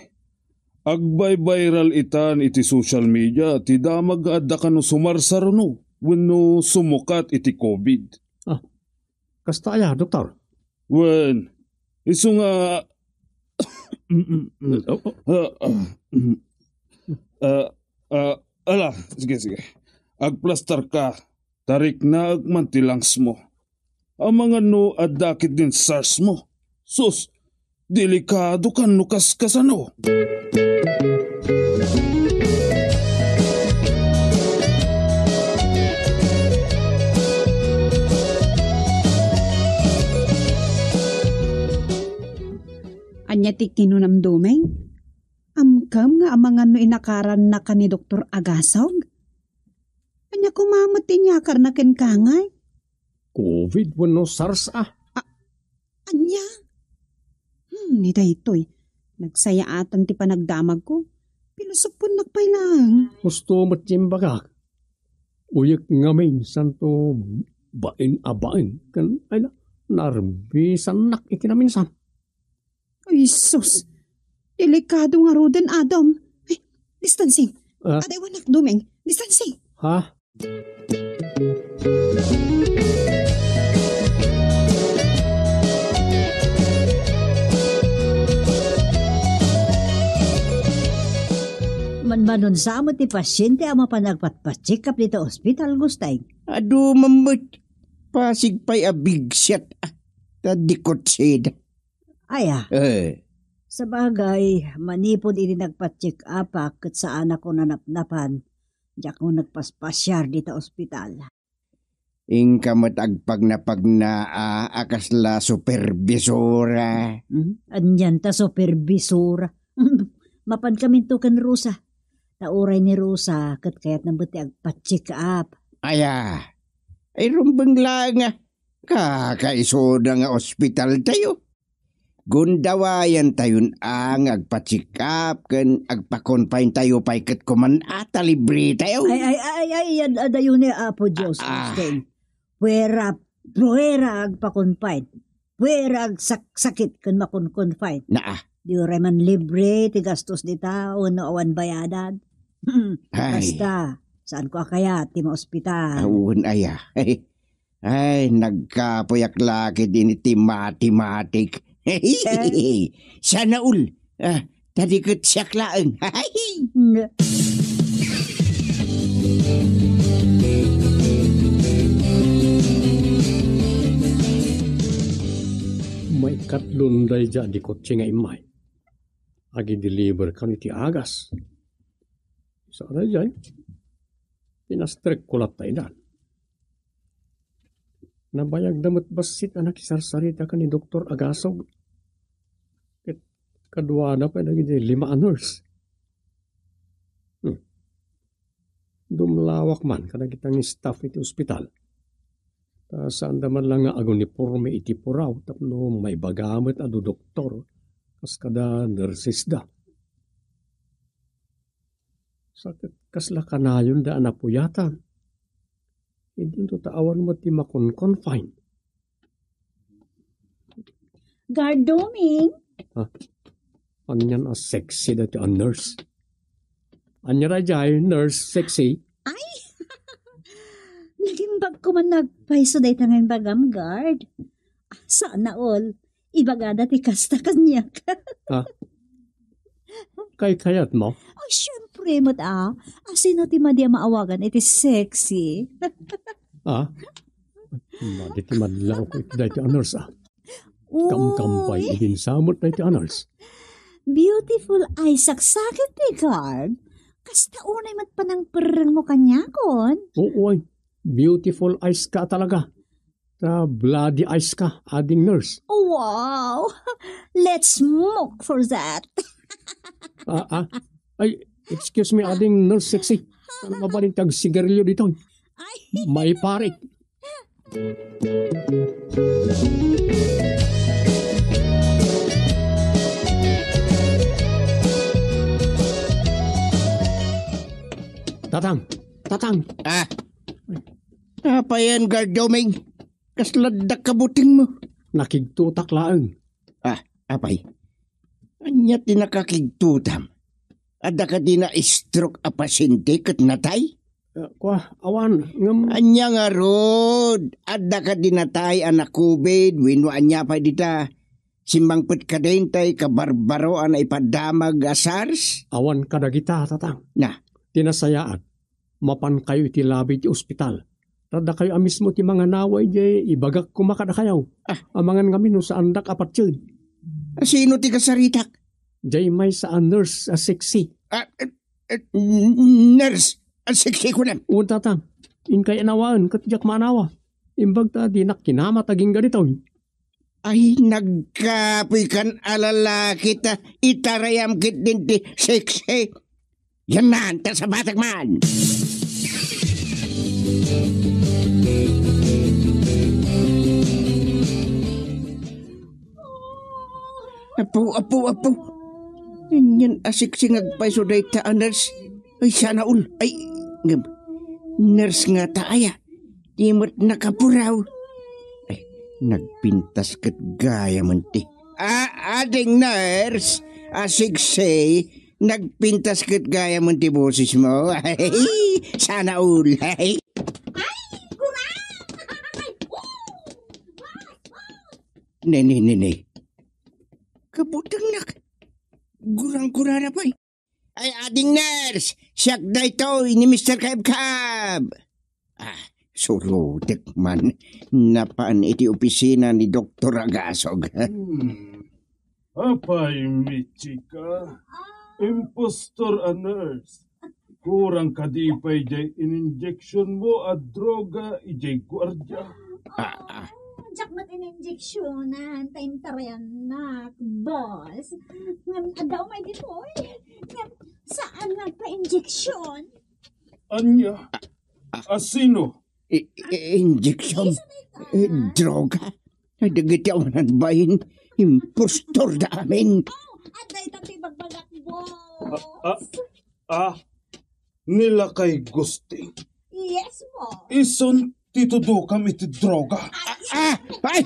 Agbaybayral itan iti social media ti damag nga adda kano sumarsaruno wenno sumukat iti COVID. Ah, kasta aya, Doktor? Wen, isu nga, ah, ah, ah, ah, ala, sige, sige. Agplastar ka, tariknaek man ti lungs mo. Amangan no adda ketdin SARS mo. Sus, delikado kan no kaskasano. Ania ti kinunam, Doming? Amkam nga amangan no inakarannaka ni Doktor Agasog? Ania koma met ti iniakarna kenka ngay? COVID wenno SARS a. A-, ania? Hmm, ni daytoy. Nagsayaatan ti panagdamagko. Pilosoponnak pay laeng. Husto met ti imbagak. Uyek ngamin, santo bain a bain. Ken, ay na, narbisannak iti naminsan. Ay, sus! Delikado ngaruden, Adam. Ay, distancing. Ah? Adaywanak, Doming. Distancing. Ha? Manmanunsa met ti pasiente a mapan agpatpacheck up dita ospital, Gusteng? Adu, mammet. Pasig pay a bigsiat, ah, ta dikot sida. Aya. Eh. Sabagay, manipud idi nagpa-check up-ak ket saanakon a napnapan, diakon nagpaspasiar dita ospital. Inka met agpagnapagna a, a kasla supervisora. Hmm? Anian ta supervisora? Mapankaminto ken Rosa. Ta uray ni Rosa, ket kayatna met ti agpa-check up. Aya, ay rumbeng laeng a. Kakaisuda nga ospital tayo. Gundawayentayon a nga agpa-check up ken agpa-confine tayo pay ket kuman a ta libre tayo. Ay, ay, ay, ay, ad-, adayo ni Apo Dios, Ah, ah. Gusteng. Puera, puera agpa-confine. Puera agsaksakit ken makon-confine. Naa. Di uray man libre ti gastos dita wenno awan bayadan. Ay. Basta, saanko a kayat ti maospital. Awan aya. Ay, nagkapuyak la ketdi iti matematik. Eh? Sana all. Ah, ta di ket siak laeng. Nga. Maikatlon daydiay a kotse nga immay. Agi-deliver kano iti agas. Sa daydiay, pinastrekko latta idan. Nabayagda met bassit a nakisarsarita ken ni Doktor Agasog. Ket kaduada pay dagiti lima a nurse. Hmm. Dumlawak man kadagiti staff iti ospital. Ta saanda man la nga aguniporme iti puraw tapno maibaga met a dudoktor kas kada nursesda. Sa ket kasla kanayonda a napuyatan. Idinto ta awan met ti makon-confine. Guard Doming. Ha? Anian a sexy daytoy a nurse? Ania daydiay, nurse sexy? Ay! Nagimbag ko man nagpayso dayta nga imbagam, guard. Sana all. Ibagada ti kasta kaniak. Ha? Kaykayatmo? Ay, siyempre, met a. Asino ti madi a maawagan iti sexy? Ah? Madi ti madlaw ko iti daytoy a nurse, ah. Uy. Kamkampay idin samot daytoy a nurse. Beautiful eyes, saksakit ti guard. Kasta unay met panangperrengmo kaniakon. Oo, ay. Beautiful eyes ka talaga. Ta bloody eyes ka, ading nurse. Wow! Let's smoke for that. Ah, ah. Ay, excuse me, ading nurse sexy. Ano mabalin kag sigarilyo dito? Ay. May pare. Tatang! Tatang! Ah! Apayen, Guard Doming? Kasla adda kabutengmo? Nakigtotak laeng. Ah, apay? Ania ti nakakigtotam? Adda kadi na-stroke a pasyente ket natay? Ah, kua, awan, ngem Ania ngarud? Adda kadi natay a na-covid wenno ania pay dita? Simmangpet kadin tay kabarbaroan a ipadamag a SARS? Awan kadagita, Tatang. Na. Ti nasayaat, mapankayo iti labi ti ospital. Adda kayo a mismo ti manganawa idiay ibagak koma kadakayo. Ah. Amangan ngamin no saandak a patien. A sino ti kasaritak? Diay maysa a nurse a sexy. Ah, eh, eh, n-, nurse a sexy kunam? Wen, Tatang. Inkay anawaen ket diak maanawa. Imbag ta dinak kinamat agingga ditoy. Ay, nagkapoykan a lalaki ta itarayam ketdin ti sexy. Yan man, ta sabatek man. Apo, apo, apo. Anian a sexy nga agpayso dayta a nurse. Ay, sana all. Ay, ngem, nurse ngata aya. Di met nakapuraw. Ay, nagpintas ket gayam ti. Ah, ading nurse, a sexy, nagpintas ket gayam ti bosesmo. Sana all. Ay, gurang! Ay, oh! Ne, ne, ne, ne. Kabutengnak. Gurang-gurara pay. Ay, ading nurse, siak daytoy ni Mister Kabkab. Ah, surotek man. Napan iti opisina ni Doktor Agasog. Hmm. Apay, Michika? Impostor a nurse. Kurang kadi pay diay ininjeksionmo a droga idiay guardia? Ah, ah. Diak met ininjeksionan, ta intarayannak, boss. Ngem adda umay ditoy. Ngem saan nga agpa-injeksion? Ania? Ah, ah. Asino? I-, i-, injection? Isu dayta. Eh, droga? Ay, dagiti awanan bain, impostor da amin. Oh, adda ita ti bagbagak, boss. Ah, ah, ah, ni Lakay Gusting. Yes, boss. Isun ti tudokam iti droga. Ah, ah, ay,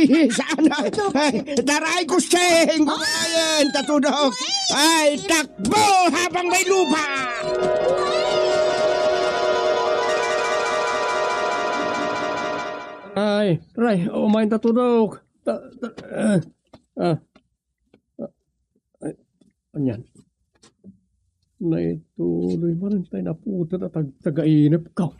ay, saan na? Ay, taray, Gusting! Kumain, tatudok! Ay, takbo habang may lupa! Ay, ray, umain, tatudok! Ta, ta, ah, ah, ah, ay, anian? Naituloy man tay naputet a tag-, tagainep ka.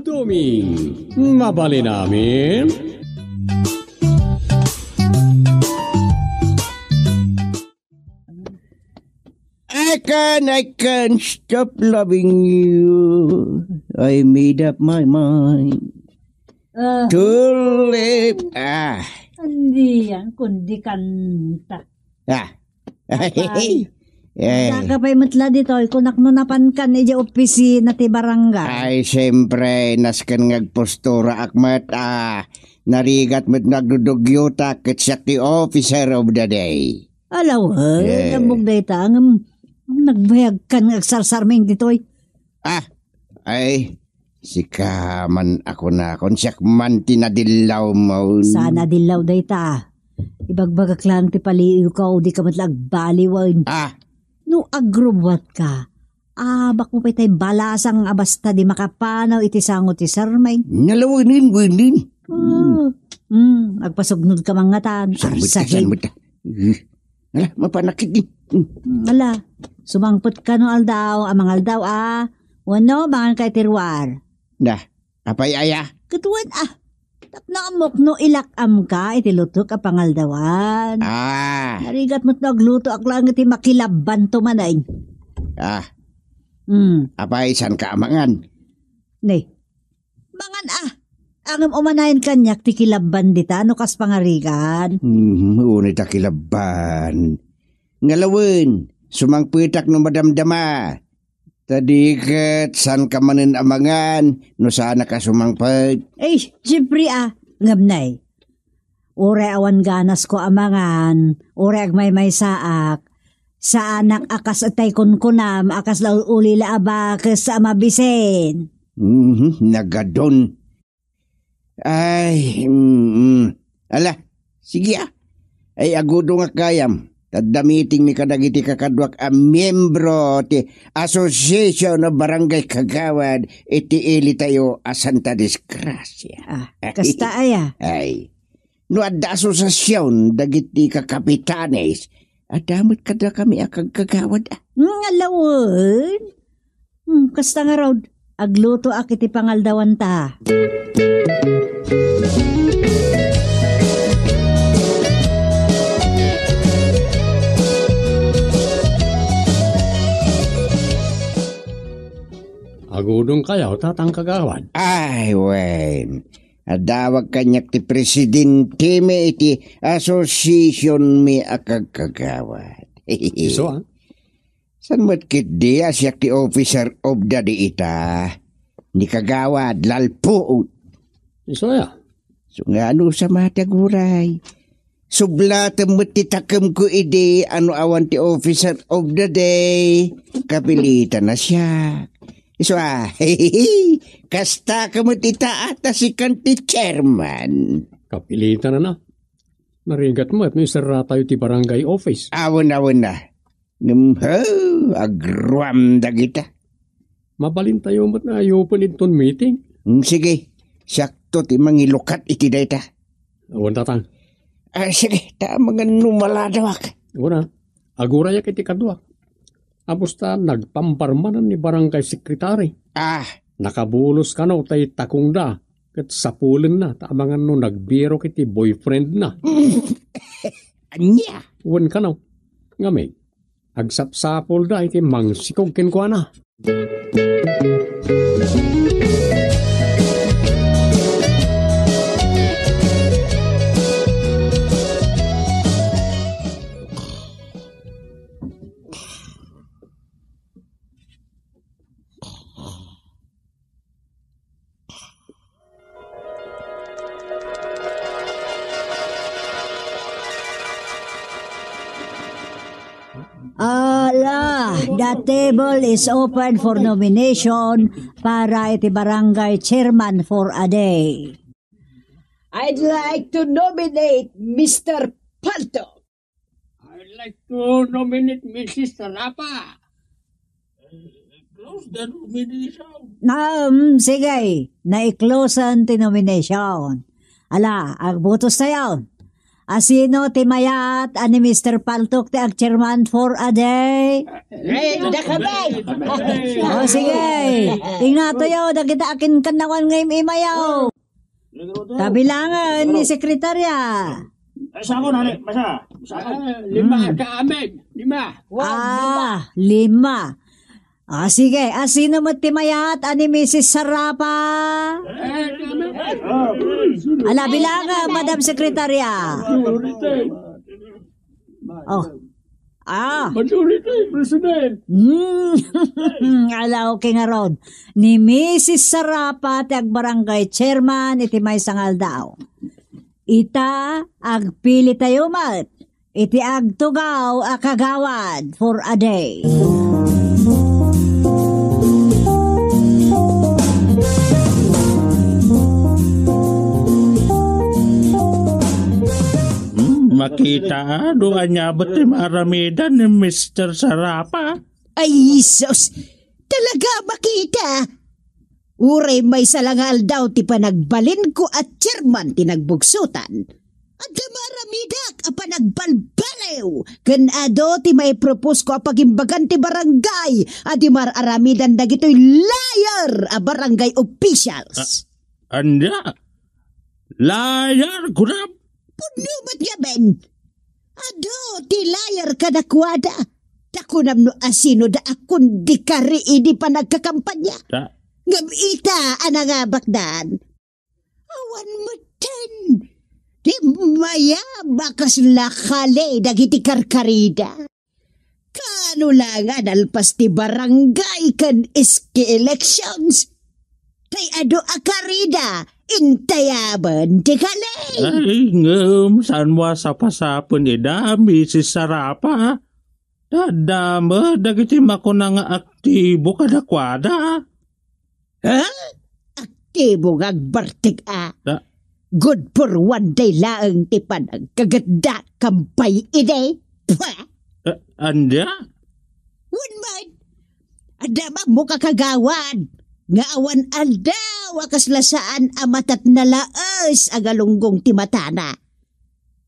Doming, mabalin amin? I can, I can stop loving you. I made up my mind. Ah. To live. Ah. Andi yan, kundi kanta. Ah. Ay. Eh. Daga pay met la ditoy, kunak no napankan idiay opisina ti barangay. Ay, siyempre, nasken nga agpostoraak met, ah, narigat met no agdudugyotak, ket siak ti officer of the day. Alaw, eh, eh. Ammok dayta, ngem, nagbayagkan nga agsarsarming ditoy. Ah, ay, sika man a kunakon, siak man ti nadillawmo. Saan a dillaw dayta? Ibagbagak lang ti paliiwko, dika met la agbaliwen. Ah. No agrubbuatka, abakmo pay tay balasang a basta di makapanaw iti sango ti sarming. Nalawenen, wenen. Ah, hmm, agpasugnodka man ngatan. Sarmut ka, arsagid. Sarmut ka. Hmm. Ala, mapanak iti. Hmm. Hmm, ala, sumangpetka no aldaw, a mangaldaw, a. Wenno, manganka iti ruar. Da, apay aya? Ket wen, a. Tapno ammok no ilak-amka iti lutok a pangaldawan. Ah. Narigat met no aglutoak laeng iti makilabbanto manen. Ah. Hmm. Apay, saanka a mangan? Ne. Mangan, a. Ngem umanayen kaniak ti kilabban dita no kas pangarigan. Hmm, unay ta kilabban. Ngalawen, sumangpetak no madamdama. Ta di ket saanka manen a mangan no saannak a sumangpet. Ay, siyempre, a. Ngem nay, Uray awan ganasko a mangan, uray agmaymaysaak. Saanak a kas itay kunkunam a kasla ul-ulila a bakes a mabisin. Mhm, nagadon. Ay, mm, mm. Ala, sige, ah. Ay, agudongak gayam. Tadda meeting mi kadagiti kakaduak a miembro ti Association of Barangay Kagawad iti ili tayo a Santa Disgracia. Ah, kasta aya? Ay, no adda asosiasion dagiti kakapitanes, adda met kadakami a kagkagawad, ah. Nga lawen? Hmm, kasta ngarud, aglutoak iti pangaldawanta. Agudong kayo, tatang kagawad. Ay, wen. Adawag kaniak ti presidente mi iti association mi a kagkagawad. Isu, ah? Saan met ketdi a siak ti officer of the day ita? Ni kagawad, lalpuot. Isu aya? So nga ano sa mati aguray? Sublatem met ti takemko idi ano awan ti officer of the day. Kapilitan na siya. Isu a, kasta ka met ita ata sikan ti chairman. Kapilitan na na. Narigat met no iserratayo ti barangay office. Awan, awan na. Ngem, ha, agruam dagita. Mabalintayo met nga ayupen inton meeting. Mm, sige, siakto ti mangilukat iti dayta. Awan, tatang. Ah, sige, ta mangan no maladawak. Awan a, agurayak iti kaduak. Apos ta nagpambarmanan ni barangay secretary. Ah. Nakabulos kano tay takongda, ket sapulenna ta amangan no nagbirok iti boyfriendna. Ania? Wen kano. Ngamin, agsapsapulda iti mangsikog kenkuana. Ala, the table is open for nomination para iti barangay chairman for a day. I'd like to nominate Mister Palto. I'd like to nominate Missus Sarapa. Close the nomination. Um, sige, na-closean ti nomination. Ala, agbotostayo. Asino ti mayat a ni Mister Paltok ti ag-chairman for a day? Eh, dakabayo. O, sige. Ingngato dagita a kinkannawan nga im-imayo. Kabilangan ni sekretarya. Ay, sako, nani, basa. Sako. Ah, lima Hmm. ka amin. Lima. Ah, lima. Ah, sige. Ah, sino met ti mayat a ni Missus Sarapa? Eh, kami. Ala, bilangan, Madam Sekretarya. Majority. Oh. Ah. Majority, President. Hmm. Ala, okay ngarud. Ni Missus Sarapa ti agbarangay chairman iti maysa nga aldaw. Ita, agpilitayo met iti agtugaw a kagawad for a day. Hmm, makita, ah, no ania met ti maaramidan ni Mister Sarapa. Ay, sus! Talaga, makita! Uray maysa la nga aldaw ti panagbalinko a chairman ti nagbugsotan, adda maaramidak a panagbalbaliw ken adu ti maiproposko a pagimbagan ti barangay a di mar-aramidan dagitoy liar a barangay officials. A-, ania? Liar, kunam? Pudno met ngamin. Adu ti liar kadakuada. Ta kunam no asino da a kundi kari idi panagkakampanya. Ta- Ngem ita a nangabakdan. Awan metten. Di mayab a kasla kali dagiti karkarida. Kano la nga nalpas ti barangay ken ski elections? Tay adu a karida Intayaben ti kali. Ay, ngem saan mo a sapasapen ida, Misis Sarapa? Adda met dagiti makuna nga aktibo kadakuada. Ha? Aktibo nga agbartek a. Da- Good for one day laeng ti panagkagetda, kampay idi. Pwa! A-, ania? Wen met, adda ammo kakagawad nga awan aldaw a kasla saan a matatna laes a galunggong ti matana.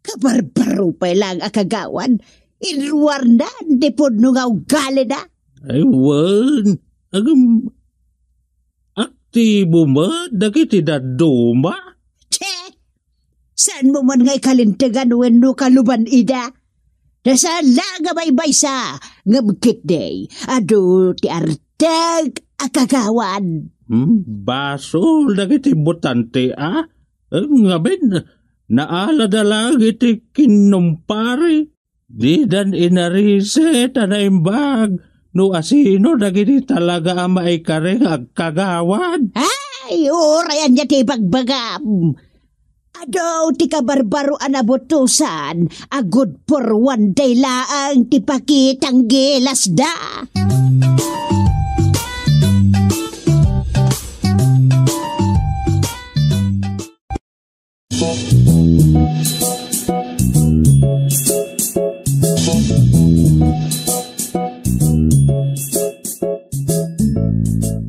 Kabarbaro pay laeng a kagawad, inruarnan ti pudno nga ugalina. Ay, wen. Agam-, aktibo met dagiti dadduma. Che! Saanmo man nga ikalintegan wenno kaluban ida? Ta saan laeng a maymaysa, ngem ketdi, adu ti artek a kagawad. Hmm, basol dagiti botante a. Eh, ngamin, naalada laeng iti kinumpari. Didan inariset a naimbag no asino dagiti talaga a maikari nga agkagawad. Ay, uray ania ti ibagbagam. Adu ti kabarbaroan a butosan a good for one day laeng ti pakitang gilasda.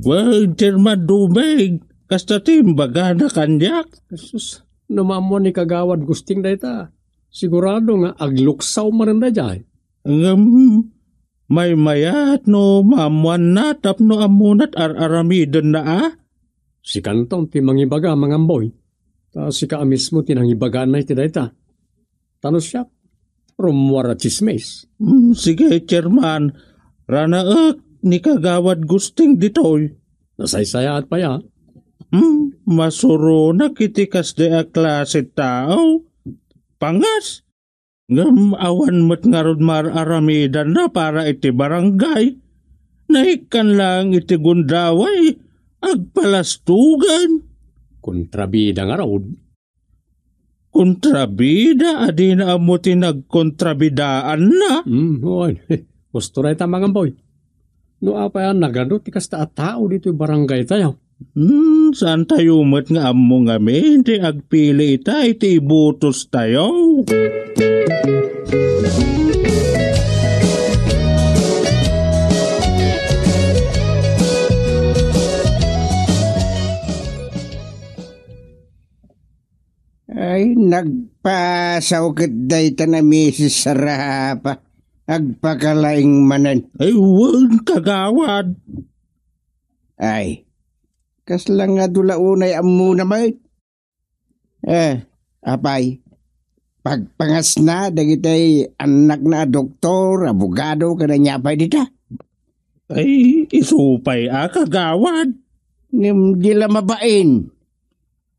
Wen, Chairman Dumeng, kasta ti imbagana kaniak. Jesus, no maammuan ni Kagawad Gusting dayta, sigurado nga agluksaw manen daydiay. Ngem, maymayat no maammuanna tapno ammonat ar-aramidenna a? Sikanton ti mangibaga, Mangamboy. Ta sika a mismo ti nangibagana iti dayta. Ta no siak, rummuar a tsismis. Mm, sige, Chairman. Ranaek ni Kagawad Gusting ditoy. Nasaysayaat pay a. Hmm, masuronak iti kasdi a klase tao. Pangas, ngem awan met ngarud mar-aramidanna para iti barangay. Naikkan laeng iti gundaway, agpalastugan. Kontrabida ngarud. Kontrabida a dina ammo ti nagkontrabidaanna? Hmm, wen. Husto dayta, Mangamboy. No apay a nagadu ti kasta a tao ditoy barangaytayo? Hmm, saantayo met nga ammo ngamin ti agpili ita iti ibutostayo. Ay, nagpasaw ket dayta na Misis Sarapa. Agpakalaing manen. Ay, wen, kagawad. Ay, kasla nga dula unay ammona met. Eh, apay, pagpangasna dagiti annakna a doktor, abogado, ken ania pay dita? Ay, isu pay a, kagawad. Ngem di la mabain.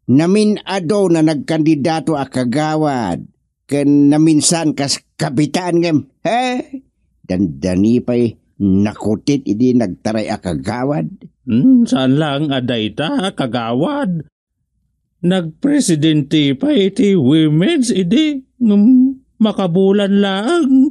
Namin-adu na nagkandidato a kagawad ken naminsan kas kapitan ngem, he, dandani pay nakutit idi nagtaray a kagawad. Hmm, saan laeng a dayta, kagawad. Nagpresidente pay iti women's idi ngem makabulan laeng.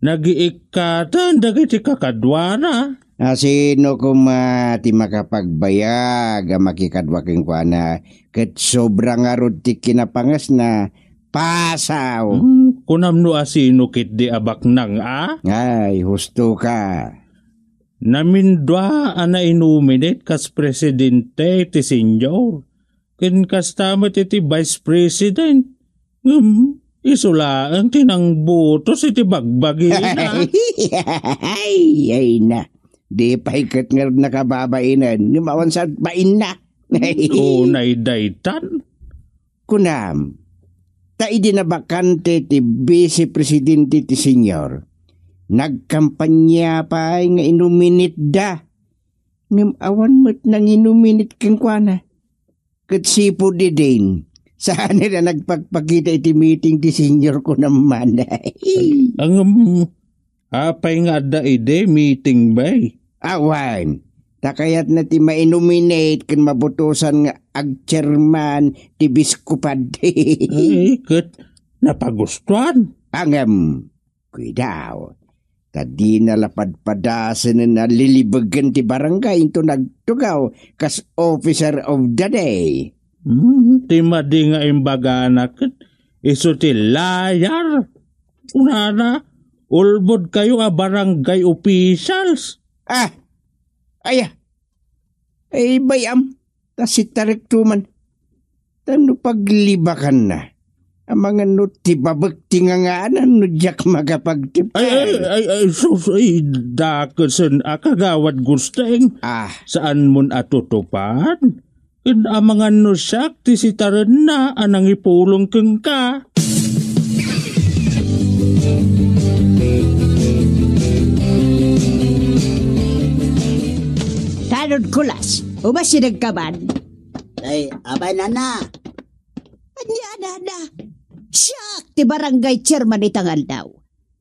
Nagiikkatan dagiti kakaduana. A sino koma ti makapagbayag a makikadua kenkuana ket sobra ngarud ti kinapangasna? Pasaw! Hmm, kunam no a sino ketdi a baknang a? Ay, husto ka. Namindua a nainominate kas presidente ti senior. Ken kasta met iti Vice President. Ngem, isu laeng ti nangbutos iti bagbagina. Ay, ay na. Di pay ket ngarud nakababainen, ngem awan sa bainna. Unay daytan. Kunam, ta idi nabakante ti Vice Presidente ti Senior, nagkampanya pay nga inuminitda. Ngem awan met nanginuminit kenkuana. Ket sipud idin, saan ida nagpakpakita iti meeting ti senior ko naman. Ngem, apay nga adda idi meeting, bay? Awan. Ta kayatna ti mainominate ken mabutosan nga agchairman ti biskopad. Ay, ket napagustuan. Ngem, kuidaw, ta dina la padpadasen a lilibegen ti barangay inton agtugaw kas officer of the day. Hmm, ti madi nga imbagana ket isu ti layar. Kunana, ulbodkayo a barangay officials. Ah, aya. Ay, bay-am, ta sitarek tuman. Ta no paglibakanna, amangan no ti babek ti nganganan no diak makapagtipay. Ay, ay, ay, ay, sus, ay, dakesen a Kagawad Gusteng. Ah. Saan mon a tutupad? Ken amangan no siak ti sitarenna a nangipulong kenka. Tanod kulas, umasideg ka man. Ay, apay, nana. Ania, nana? Siak ti barangay chairman ita nga aldaw.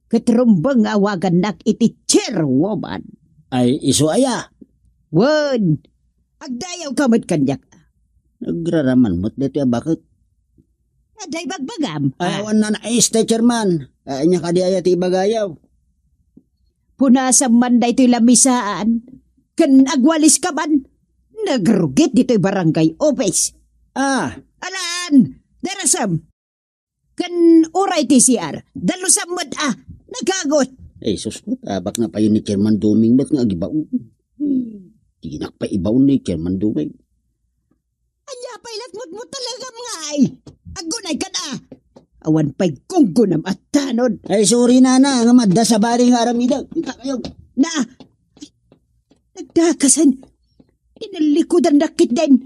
Ket rumbeng nga awagannak iti chairwoman. Ay, isu aya? Wen, agdayawka met kaniak. Nagraraman met daytoy a baket. Adda ibagbagam. Ay, ah, awan na naistay, chairman. Ay, ania kadi aya ti ibagayaw? Punasam man daytoy lamisaan, ken agwaliska man. Nagrugit ditoy barangay office. Ah. Alan, darasam. Ken uray ti C R, dalusam met a, nagagot. Ay, sus, met, abak na payo ni Chairman Doming met nga agibaon. Dinak pay ibaon ni Chairman Doming. Ania pay latmutmo talaga nga ay? Agunay kan a. Awan pay gunggunam a tanod. Ay, sorry, nana, nga madda sabali nga aramidek. Ita kayo. Na, nagdakasan. Tinalikudan na kit den.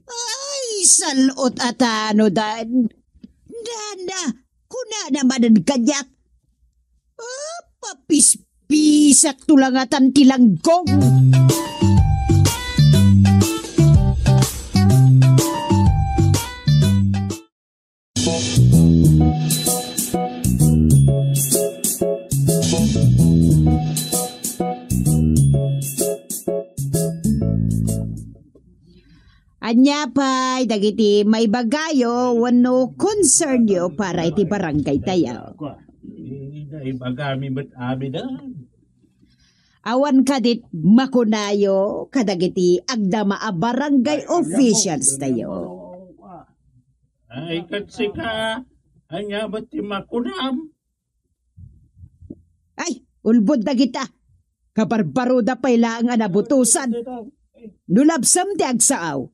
Ay, salot a tanodan. Nana, kunana manen kaniak. Ah, papispisak to langatan ti langgong. Ania pay dagiti maibagayo wenno concernyo para iti barangay tayo? Eh, naibagami met amin, ah. Awan kadit makunayo kadagiti agdama a barangay officials tayo? Ay, ket sika, ania met ti makunam? Ay, ulbod dagita. Kabarbaroda pay laeng a nabutosan. No labsem ti agsaaw,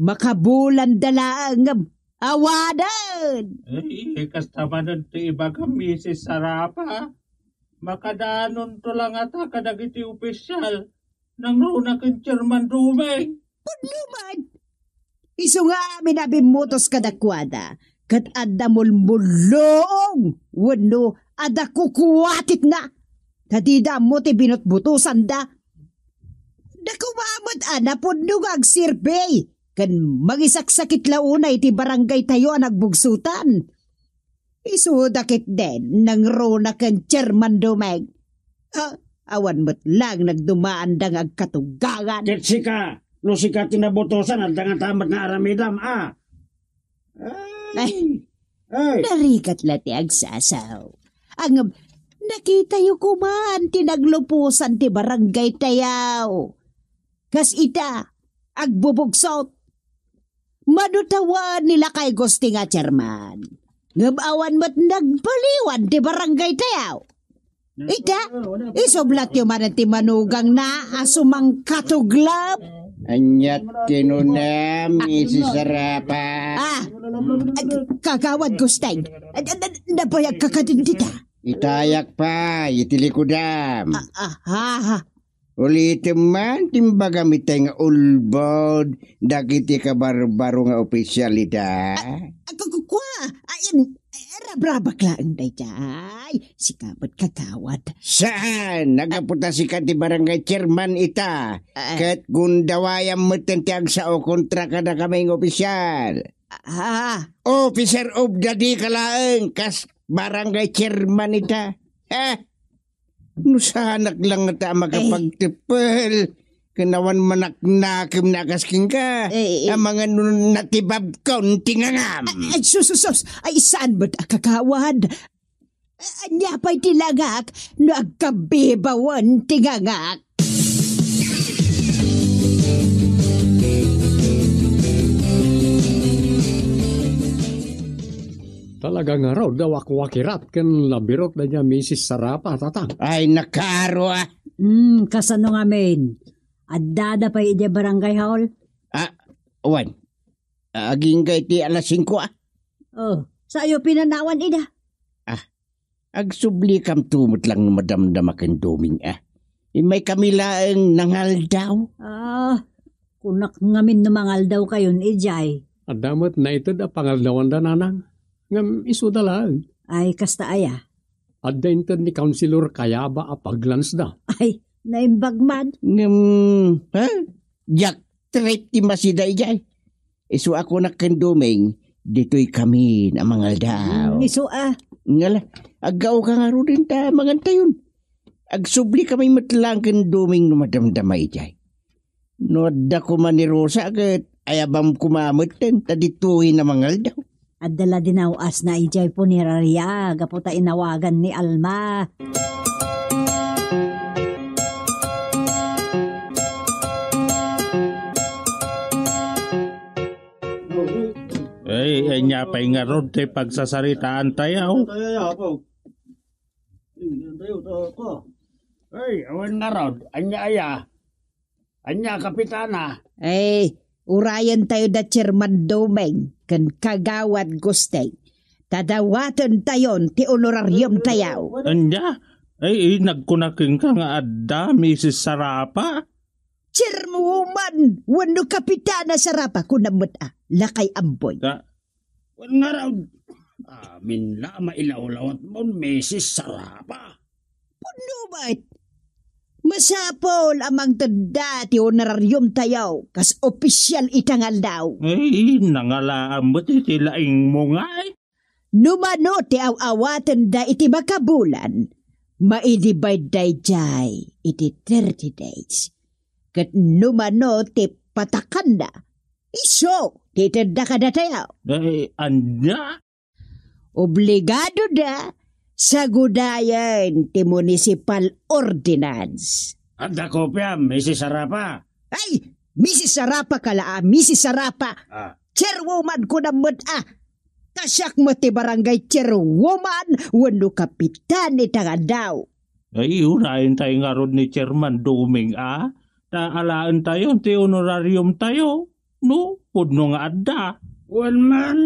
makabulanda laeng ngem awanen. Ay, kasta manen ti ibagam, Misis Sarapa. Makadanonto la ngata kadagiti ofisial nangruna ken Chairman Dumeng. Pudno met! Isu nga amin a bimmutos kadakuada, ket adda mulmulluong wenno adda kukuatitna, ta dida ammo ti binutbutosanda. Dakuma met a napudno nga agserbi ken mangisaksakit la unay iti barangay tayo a nagbugsotan. Isuda ketdin nangruna ken Chairman Dumeng. Ah, awan met laeng nagdumaanda nga agkatugangan. Ket sika, no sika ti nabutosan, adda ngata met nga aramidam, a? Ay, ay, ay. Narigat la ti agsasaw. Ngem, nakitayo koman ti nagluposan ti barangay tayo. Kas ita, agbubugsot. Mano tawen ni Lakay Gusting a chairman. Ngem awan met nagbaliwan ti barangay tayo. Ita, isublatyo manen ti manugangna a sumangkatuglep. Ania ti nunam, Misis Sarapa? Ah, ag-, Kagawad Gusting. Ad-, ad-, ad-, nabayag ka kadin dita? Itayak pay iti likudam. Ah, ah, ah, ah. Ulitem man ti imbagam itay nga ulbod dagiti kabarbaro nga opisyal ida. Ah, ah, ku-, ku-, kua, ah, in, eh, rabrabak laeng daydiay. Sika met kagawad. Saan? Nagapu ta sika ti barangay chairman ita. Ah. Ket gundawayam metten ti agsao kontra kadakami nga opisyal. Ah. Officer of the day ka laeng, kas barangay chairman ita. Eh? No saanak lang ngata a makapagteppel, Ken awan manaknakemna a kas kenka. Eh, eh. Amangan no natibabkon ti ngangam. Ay, ay, sus, sus, sus. Ay, saan met a kagawad? Ania pay ti langak no agkabibawen ti ngangak? Talaga ngarud a wakwakirat ken labirot dayta Misis Sarapa, Tatang. Ay, nakaro, ah. Hmm, kasano ngamin? Addada pay idiay barangay hall? Ah, wen. Agingga iti alas singko, ah. Oh, sayo pinanawan ida. Ah, agsublikam tumot lang no madamdama ken Doming, ah. Immaykami laeng nangaldaw. Ah, kunak ngamin no mangaldaw kayon idiay. Adda met naited a pangaldawanda, Nanang. Ngem isuda laeng. Ay, kasta aya? Adda inted ni Councilor Kayaba a paglansda. Ay, naimbag man. Ngem, ha? Diak trip ti masida idiay. Isu a kunak ken Doming, ditoy kami a mangaldaw. Mm, isu a. Ngala, aggaoka ngaruden ta mangantayon. Agsubli kami met laeng ken Doming no madamdama idiay. No adda koma ni Rosa ket ayabam koma metten ta ditoy a mangaldaw. Adda la dinaw-asna idiay puneraria gapu ta inawagan ni Alma. Ay, ania pay ngarud ti pagsasaritaantayo? Ay, awan ngarud. Ania aya? Ania, Kapitana? Ay, urayentayo da Chairman Doming ken Kagawad Gusteng. Ta dawatentayon ti honorariumtayo. Ania? Ay, ay, nagkuna kenka nga adda Misis Sarapa? Chairwoman wenno Kapitana Sarapa, kunam met a, lakay Amboy. Ka-, Wen ngarud, amin la mailawlawatmon, Misis Sarapa. Pudno met. Masapul a mangtedda ti honorariumtayo kas opisial ita nga aldaw. Ay, nangalaan met iti laingmo ngay. No mano ti aw-awatenda iti makabulan, maidibayda idiay iti thirty days. Ket no mano ti patakanna, isu ti itedda kadatayo. Eh, ania? Obligado da sagudayen ti municipal ordinance. Adda kopiam, Misis Sarapa? Ay, Misis Sarapa ka la, a, Misis Sarapa. Ah. Chairwoman ko na met, a. Kasiak met ti barangay chairwoman wenno kapitan ita nga aldaw. Ay, urayentayo ngarud ni Chairman Doming, a. Ta alaentayo ti honorariumtayo, no pudno nga adda. Wen man,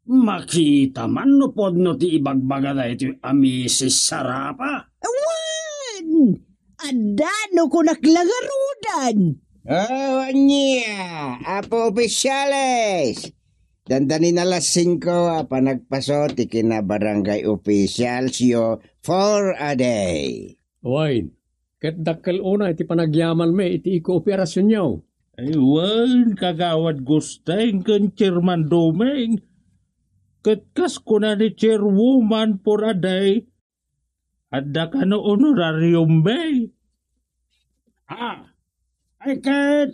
makita man no pudno ti ibagbaga daytoy a Misis Sarapa. Wen! Adda no kunak la ngaruden. Oh, ania, Apo Opisyales. Dandani na alas singko a panagpaso ti kinabarangay officialsyo for a day. Wen, ket dakkel unay ti panagyamanmi iti ikooperasionyo. Ay, wen, Kagawad Gusteng ken Chairman Doming. Ket kas kuna ni Chairwoman for a day, adda kano honorariummi. Ah, ay ket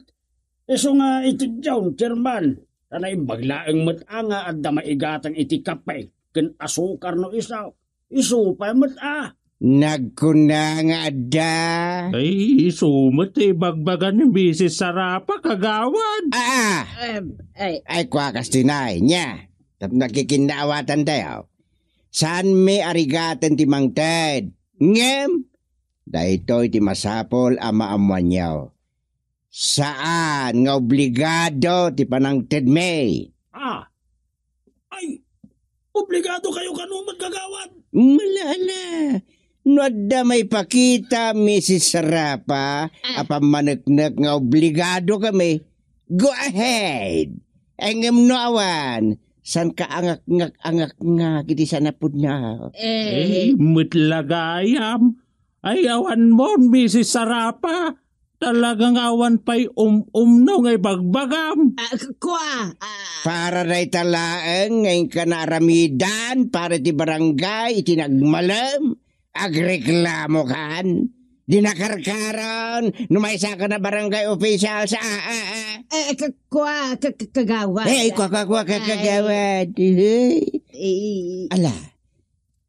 isu nga itedyon, Chairman, ta naimbag laeng met a nga adda maigatang iti kape ken asukar no isu. Isu pay met a. Nagkuna nga adda. Ay, isu met ti ibagbaga ni Misis Sarapa, Kagawad. Ah! Em, ay. Ay, kua kastinay, nia. Tapno agkikinnaawatan tayo. Saanmi a rigaten ti mangted. Ngem, daytoy ti masapul a maammuanyo. Saan nga obligado ti panangtedmi. Ah, ay, obligado kayo kano met, Kagawad? Mala, ala. No adda maipakita, Misis Sarapa, a pammaneknek nga obligado kami, go ahead. Ngem no awan, saan ka angakngak-angakngak iti sanapudno? Eh, met la gayam. Ay, awan mon, Misis Sarapa. Talaga nga awan pay um-umno nga ibagbagam. Ah, k-, kua, ah. Para dayta laeng nga inka naaramidan para iti barangay iti nagmalem, agreklamo kan. Di nakarkaron, no maysa ka na barangay official sa, ah, ah, ah. Eh, ka-, kua, ka-, ka-, kagawad. Eh, kua, kua, kua, ka-, Ay. Kagawad. Hey. Eh. Ala.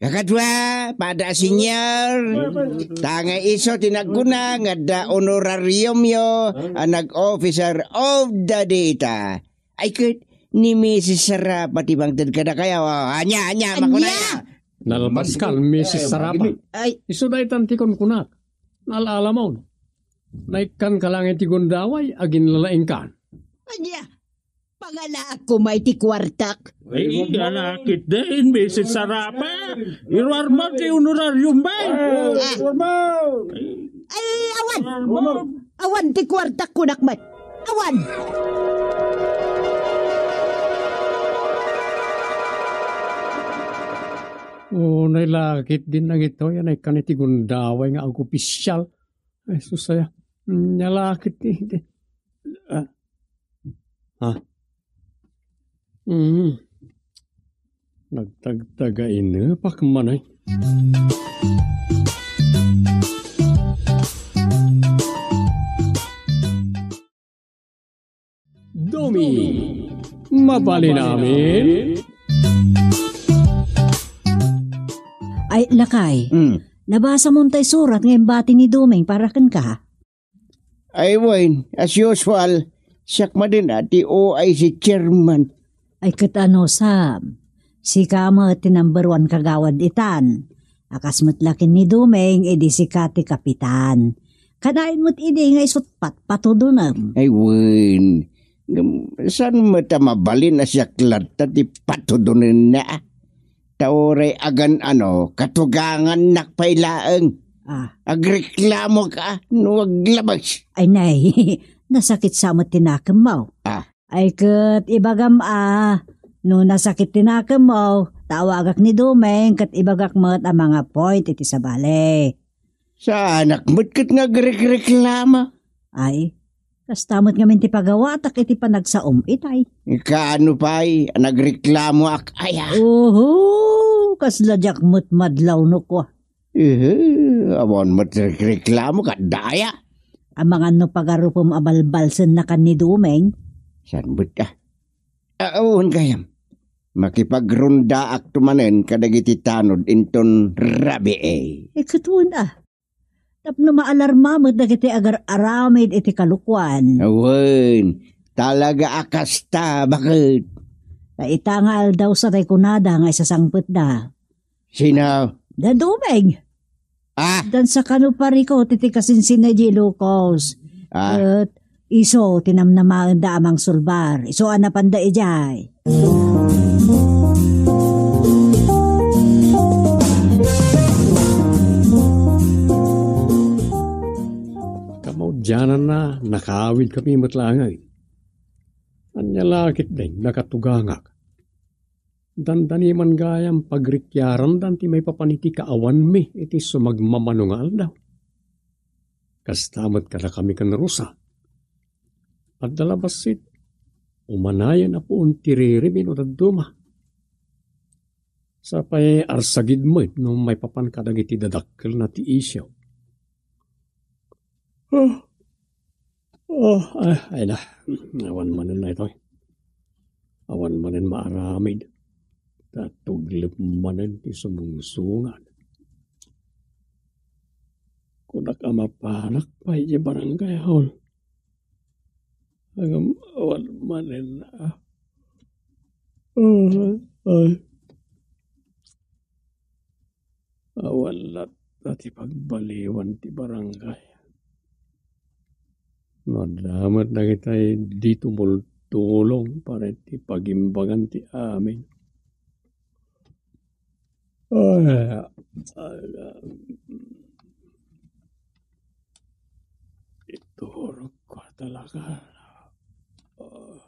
Kakadua, pada senior. Tangay isu ti nagkuna nga adda honorariumyo a nag-officer of the day ita. Ay, ket ni Misis Sarapa ti mangted kadakayo. Ania, ania, Ania? Makunaya. Nalabaskan, Misis Sarapa. Ay. Isu daytan ti kunkunak. Naalala mo. Naikkan ka lang iti gundaway, aginlalaingkan. Ania? Pangalaak koma iti kuartak. Ay, ala ketdin, Misis Sarapa. Iruar mo ti honorarium, bay. Ah. Ay, awan. Awan ti kuartak kunak met. Awan. O, nailakit din nang ito, yan ay kaniti gundaway nga agupisial. Ay, sus, aya. Nalakit ni, ah. Ah. Mm. Nagtagtaga inepak man ay. Domi, mabalin amin? Ay, lakay. Mm. Nabasa mo tay surat nga imbati ni Doming para kenka? Ay, wen, as usual, siak manen a ti O I C chairman. Ay, ket ano, Sam? Sika met ti number one kagawad itan. A kas met la ken ni Doming, idi sika ti kapitan. Kanayon met idi nga isut' patpatudonem. Ay, wen. Ngem, saan met a mabalin a siak latta ti patudonenna? Ta uray agan-ano, katugangannak pay laeng. Ah. Agreklamoak no aglabes. Ay, nay, nasakit sa met ti nakemmo. Ah. Ay, ket ibagam a, no nasakit ti nakemmo, tawagak ni Doming, ket ibagak met a manga point iti sabali. Saanak met ket nga agrekreklamo. Ay, kasta met ngamin ti pagawatak iti panagsaom itay. Kaano pay a nagreklamoak aya? Oho, kasla diak met madlaw no kua. Ehe, awan met rekreklamo kadaya. Amangan no pagarupem a balbalsennakan ni Doming. Saan met a? Awan gayam. Makipagrondaakto manen kadagiti tanod inton rabii. Eh, ket wen a. Tapno maalarma met dagiti agar-aramid iti kalokuan. Wen, talaga a kasta, baket. Ta ita nga aldaw sa tay kunada nga isasangpetda. Sino? Da Doming. Ah. Dan sa kano pariko ti, ti kasinsinay di Ilocos. Ah. Ket isu ti namnamaenda a mangsulbar. Isu a napanda idiay. Kamaudiananna, nakawid kami met laeng. Ania la ketdin, nakatugangak. Dandani man gayam pagrikiarandan ti maipapan iti kaawanmi iti sumagmamano nga aldaw. Kasta met kadakami ken Rosa. Adda la bassit, umanayen a puon ti ririmi no dadduma. Sapay arsagid met no maipapan kadagiti dadakkelna ti isyu. Oh. Oh, ah, ay na. Awan manen na itoy. Awan manen maaramid. Ta tuglep manen ti sumungsungad. Kunak a mapanak pay di barangay hall. Ngem awan manen, ah. Ah, ay. Awan latta ti pagbaliwan ti barangay. No adda met dagitay di tumultulong para iti pagimbagan ti amin. Ay, ay, iturogko talaga. Ah.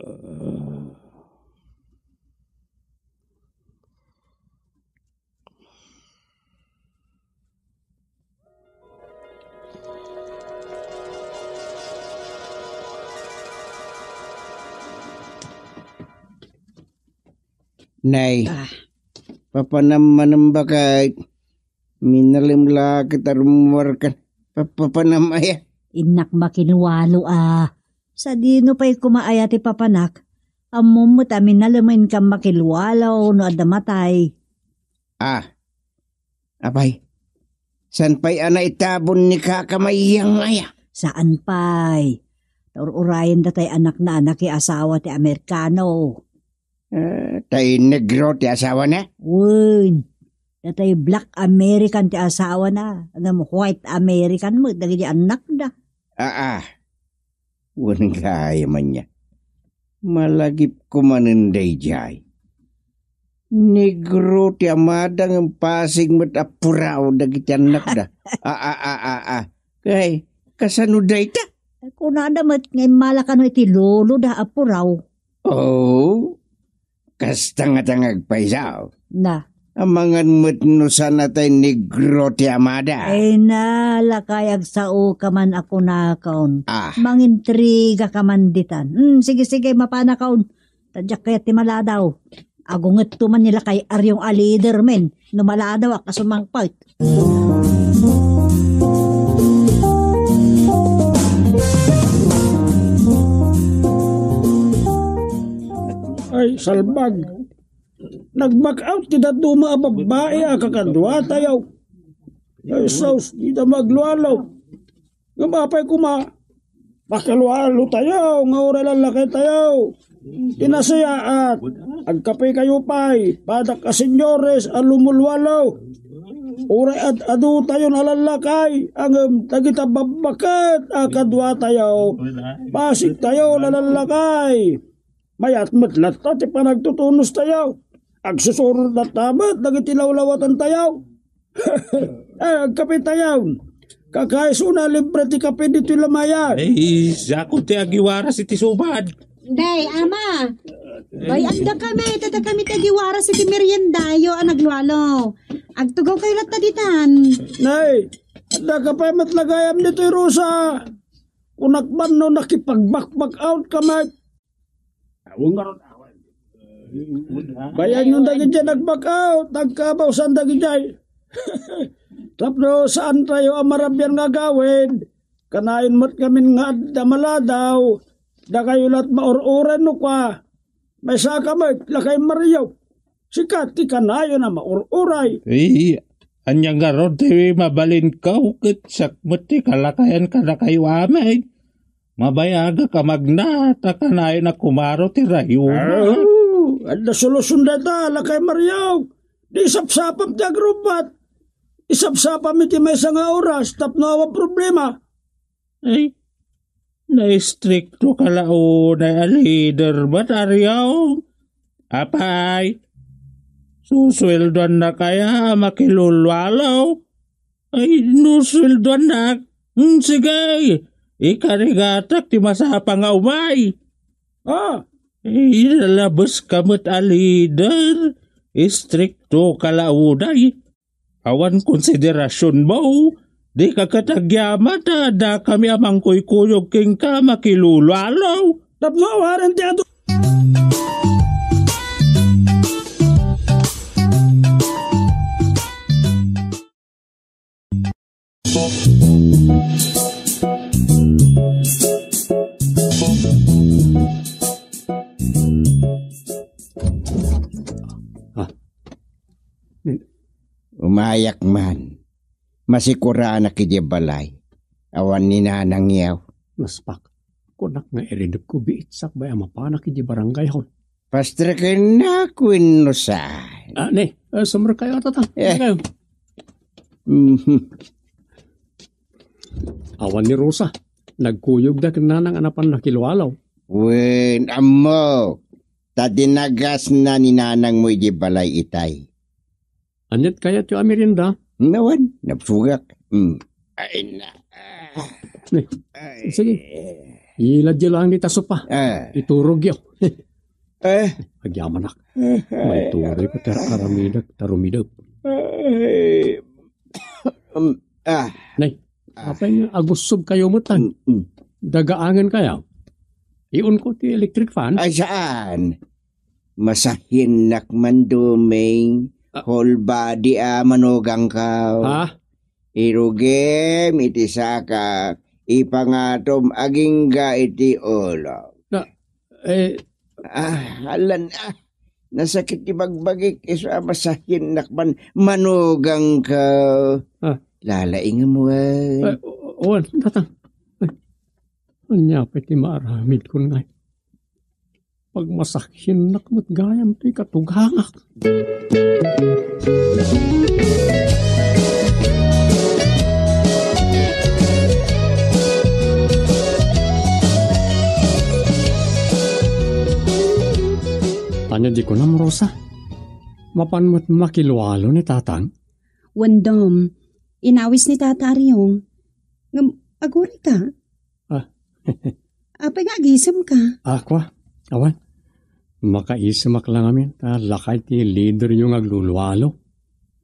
Ah. Nay, Ah. papanam manen baket. Minalem la ket a rummuarkan. Pa-, papanam aya. Innak makilualo a. Sadino pay koma aya ti papanak? Ammom met a minalem a inka makilualo no adda matay. Ah, apay, saan pay a naitabon ni kaka Mayang aya? Saan pay. Ta ur-urayen datay anakna a nakiasawa ti Amerikano. Ah, tay negro ti asawana? Wen, datay black American ti asawana. Ngem white American met dagiti annakda. Ah, ah. Wen gayam ania. Malagipko manen daydiay. Negro ti amada ngem pasig met a puraw dagiti annakda. Ah, ah, ah, ah, ah. Kay, kasano dayta? Kunada met nga immala kano iti loloda a puraw. Oh, kasta ngata nga agpayso. Na. Amangan met no saan a tay negro ti amada. Ay na, lakay, agsaoka man a kunakon. Ah. Mangintrigaka man ditan. Hmm, sige, sige, mapanakon. Ta diak kayat ti maladaw. Agungetto man ni lakay Ariong a leader men. No maladaw a kasumangpet. Ay, salbag. Nag-back out ti dadduma a babbai a kakaduatayo. Ay, sus, dida maglualo. Ngem apay koma, makilualo tayo nga uray lallaki tayo. Ti nasayaat, agkape kayo pay, padak a senyores a lumulualo. Uray ad-adu tayo a lallakay, ngem dagita babbaket a kadua tayo, pasig tayo a lallakay. Mayat met latta ti panagtutunos tayo. Agsusurot latta met dagiti lawlawatan tayo. Eh, agkape tayo. Kakaisuna, libre ti kape ditoy lamaya. Ay, siako ti agiwaras iti subad. Day, ama. Bay-andakami, ita dakami ti agiwaras iti meriendayo a naglualo. Agtugaw kayo latta ditan. Nay, adda ka pay met lagayam ditoy, Rosa. Kunak man no nakipagbakbak out ka met. Awan ngarud, awan. Bayan yon dagiti nag-back out, nagkabawsan dagiti. Tapno saan tayo a marabian nga agawid, kanayon met ngamin nga adda maladaw, dakayo lat maur-uray no kua. Maysa ka met, lakay Mario. Sika ti kanayon a maur-uray. Ay, ania ngarud ti mabalinko ket siak met ti kalakayan kadakayo amin. Mabayagak a magna, ta kanayon a kumaro ti rayuma. Aw, adda solusion dayta, lakay Mario. Di sapsapam ti agrubbat. Isapsapam iti maysa nga oras tapno awan problema. Ay, naistrikto ka la unay a leader met, Ariong. Apay, susueldoannak aya a makilulualo? Ay, no sueldoannak, hmm, sige, ikarigatak ti masapa nga umay. Ah, inalabes ka met a leader, istrikto ka la unay. Awan konsiderasionmo, di ka ket agyamanak ta adda kami a mangkuykuyog kenka makilulualo. Tapno awanen ti adu- Ah. Umayak man. Masikuranak idiay balay. Awan ni Nanang yaw. Naspak. Kunak nga iridepko, biit sakbay a mapanak idiay barangay hall. Pastreken na, kuen no saan. Ah, ne, eh, sumrek kayo, Tatang. Eh. Kayo. Mhm. Awan ni Rosa. Nagkuyogda ken Nanang a napan nakilualo. Wen, ammo. Ta dinagasna ni Nanangmo idiay balay itay. Aniat kayatyo a merienda? Nawan, nabsugak. Hmm. Ay, na. Ne. Ay. Sige. Iladyo lang dita sopa. Ah. Iturogyo. Eh. Agyamanak. May turay pa ti ar-aramidek, ta rumidep. Ay. Um, ah. Nay, Ah. apay nga agussob kayo met, tan? Mm, mm. Dagaangen kayo? Iunko ti electric fan? Ay, saan? Masahiennak man, Doming. Ah. Whole body a manugangkaw. Ha? Irugim iti sakak, ipangatom agingga iti ulo. Na, eh, Ah, alan, ah. Nasakit ti bagbagik, isu a masahiennak man manugangkaw. Ah. Lalaingem wen. Eh, o-, wen, Tatang. Ay, ania pay ti maaramidkon ngay? Pagmasahiennak met gayam ti katugangak. Ania di kunam, Rosa? Mapan met makilualo ni Tatang? Wen, Dom, inawis ni Tata Ariong. Ngem, agurayka? Ah. Apay nga agisemka? Ah, kua, awan. Makaisemak la ngamin, ta lakay ti lideryo nga aglulualo.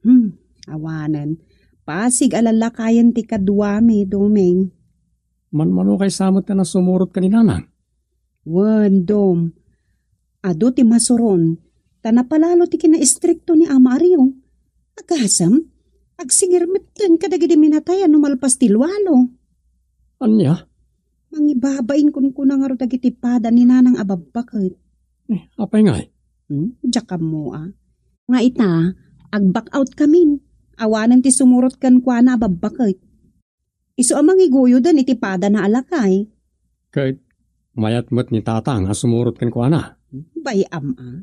Hmm, awanen. Pasig a lalakayen ti kaduami, Doming. Manmano kaysa met ti nasumurot ken ni Nanang? Wen, Dom. Adu ti masuron, ta napalalo ti kinaistrikto ni Ama Ariong. Agasem, agsingir metten kadagidi minatay a no malpas ti lualo. Ania? Mangibabain kunkuna ngarud dagiti pada ni Nanang a babbaket. Eh, apay ngay? Hmm, diak ammo a. Nga ita, ag-back out kamin. Awanen ti sumurot kenkuana a babbaket. Isu a mangiguyoden iti padana a lakay. Ket mayat met ni Tatang a sumurot kenkuana. Bay-am a.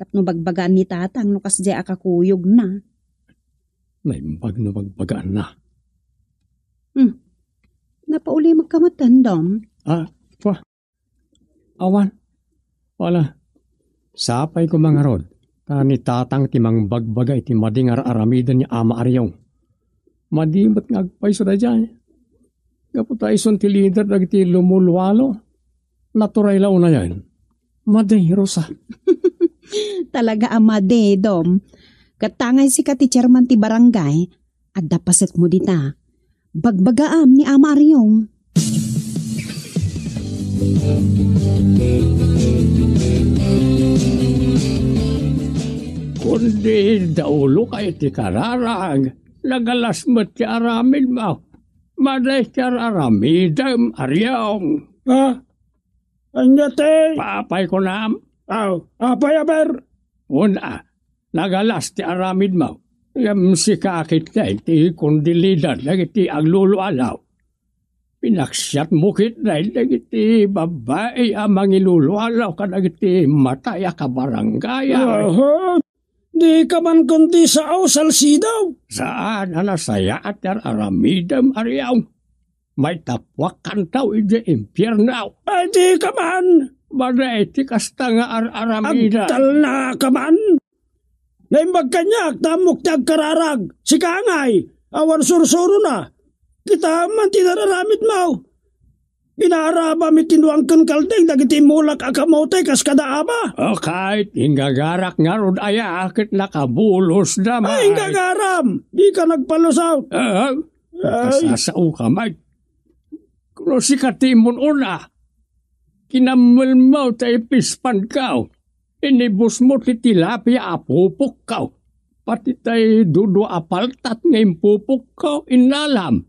Tapno bagbagaan ni Tatang no kasdiay a kakuyogna. Naimbag no bagbagaanna. Hmm. Napaulimekka met, Dom? Ah, kua. Awan. Wala. Sapay koma ngarud, ta ni Tatang ti mangbagbaga iti madi nga ar-aramiden ni Ama Ariong. Madi met nga agpayso daydiay. Gapu ta isun ti lider dagiti lumulualo. Natural la unayen. Madi, Rosa. Talaga a madi, Dom. Ket ta ngay sika ti chairman ti barangay, adda pasetmo dita. Bagbagaam ni Ama Ariong. Kundi dauloka iti kararag, nagalas met ti aramidmo. Madi ti ar-aramidem, Ariong. Ah, ania ti? Apay kunam? Aw, apay a ber? Una, nagalas ti aramidmo. Ngem sika ketdi ti kundilidan dagiti aglulualaw. Pinaksiatmo ketdi dagiti babbai a mangilulualaw kadagiti matay a kabarangay. Aha. Dika man kundi sao, Salsido? Saan a nasayaat ti ar-aramidem, Ariong. Maitappuakkanto idiay impierno. Ay, dika man. Madi ti kasta nga ar-aramidem. Agtalnaka man. Naimbag kaniak, ta ammok ti agkararag. Sika ngay, awan sursurona. Kita man ti nararamidmo. Pinaarabam iti nuang ken kaldeng dagiti mulak a kamote kas kada ama. Akay, inggagarak ngarud aya ket nakabulosda man. Ay, inggagaram! Dika nagpalusaw. Ah, ay. Kasasaoka, Mike. Kuno sika ti immun-una. Kinammelmo ta ipispanko. Inibusmo ti tilapia a pupokko. Pati tay dudua a paltat nga impupokko, innalam.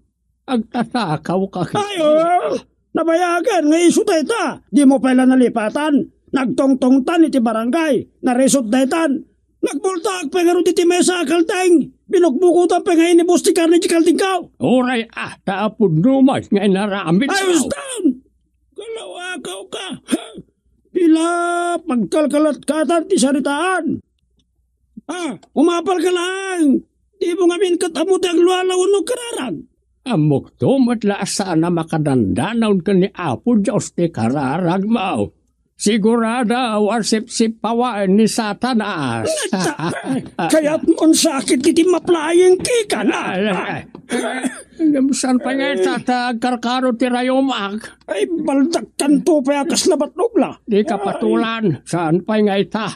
Agtatakaw ka ket. Ay, oo. Nabayagen nga isu dayta. Dimo pay la nalipatan. Nagtongtongtan iti barangay. Narisot daytan. Nagbultaak pay ngarud iti maysa a kaldeng. Binukbukotan pay nga inibus ti karne ti kaldengko. Uray a, ta apudno met nga inaramid. Ay, ustan! Kalawakaw ka. Ha? Pila pagkalkalatkatan ti saritaan. Ah, umapal ka laeng. Dimo ngamin ket ammo ti aglualaw wenno kararag. Ammokto met la a saan a makadandanaw ken ni Apo Dios ti kararagmo. Sigurado a sipsipawaen ni Satanas. Kayatmon sakit iti maplaing kikan, ah. Ay, ay, ay. Ngem saan pay nga ita ta agkarkaro ti rayomak? Ay, baldakkanto pay a kasla batnog la. Di ka patulan. Saan pay nga ita?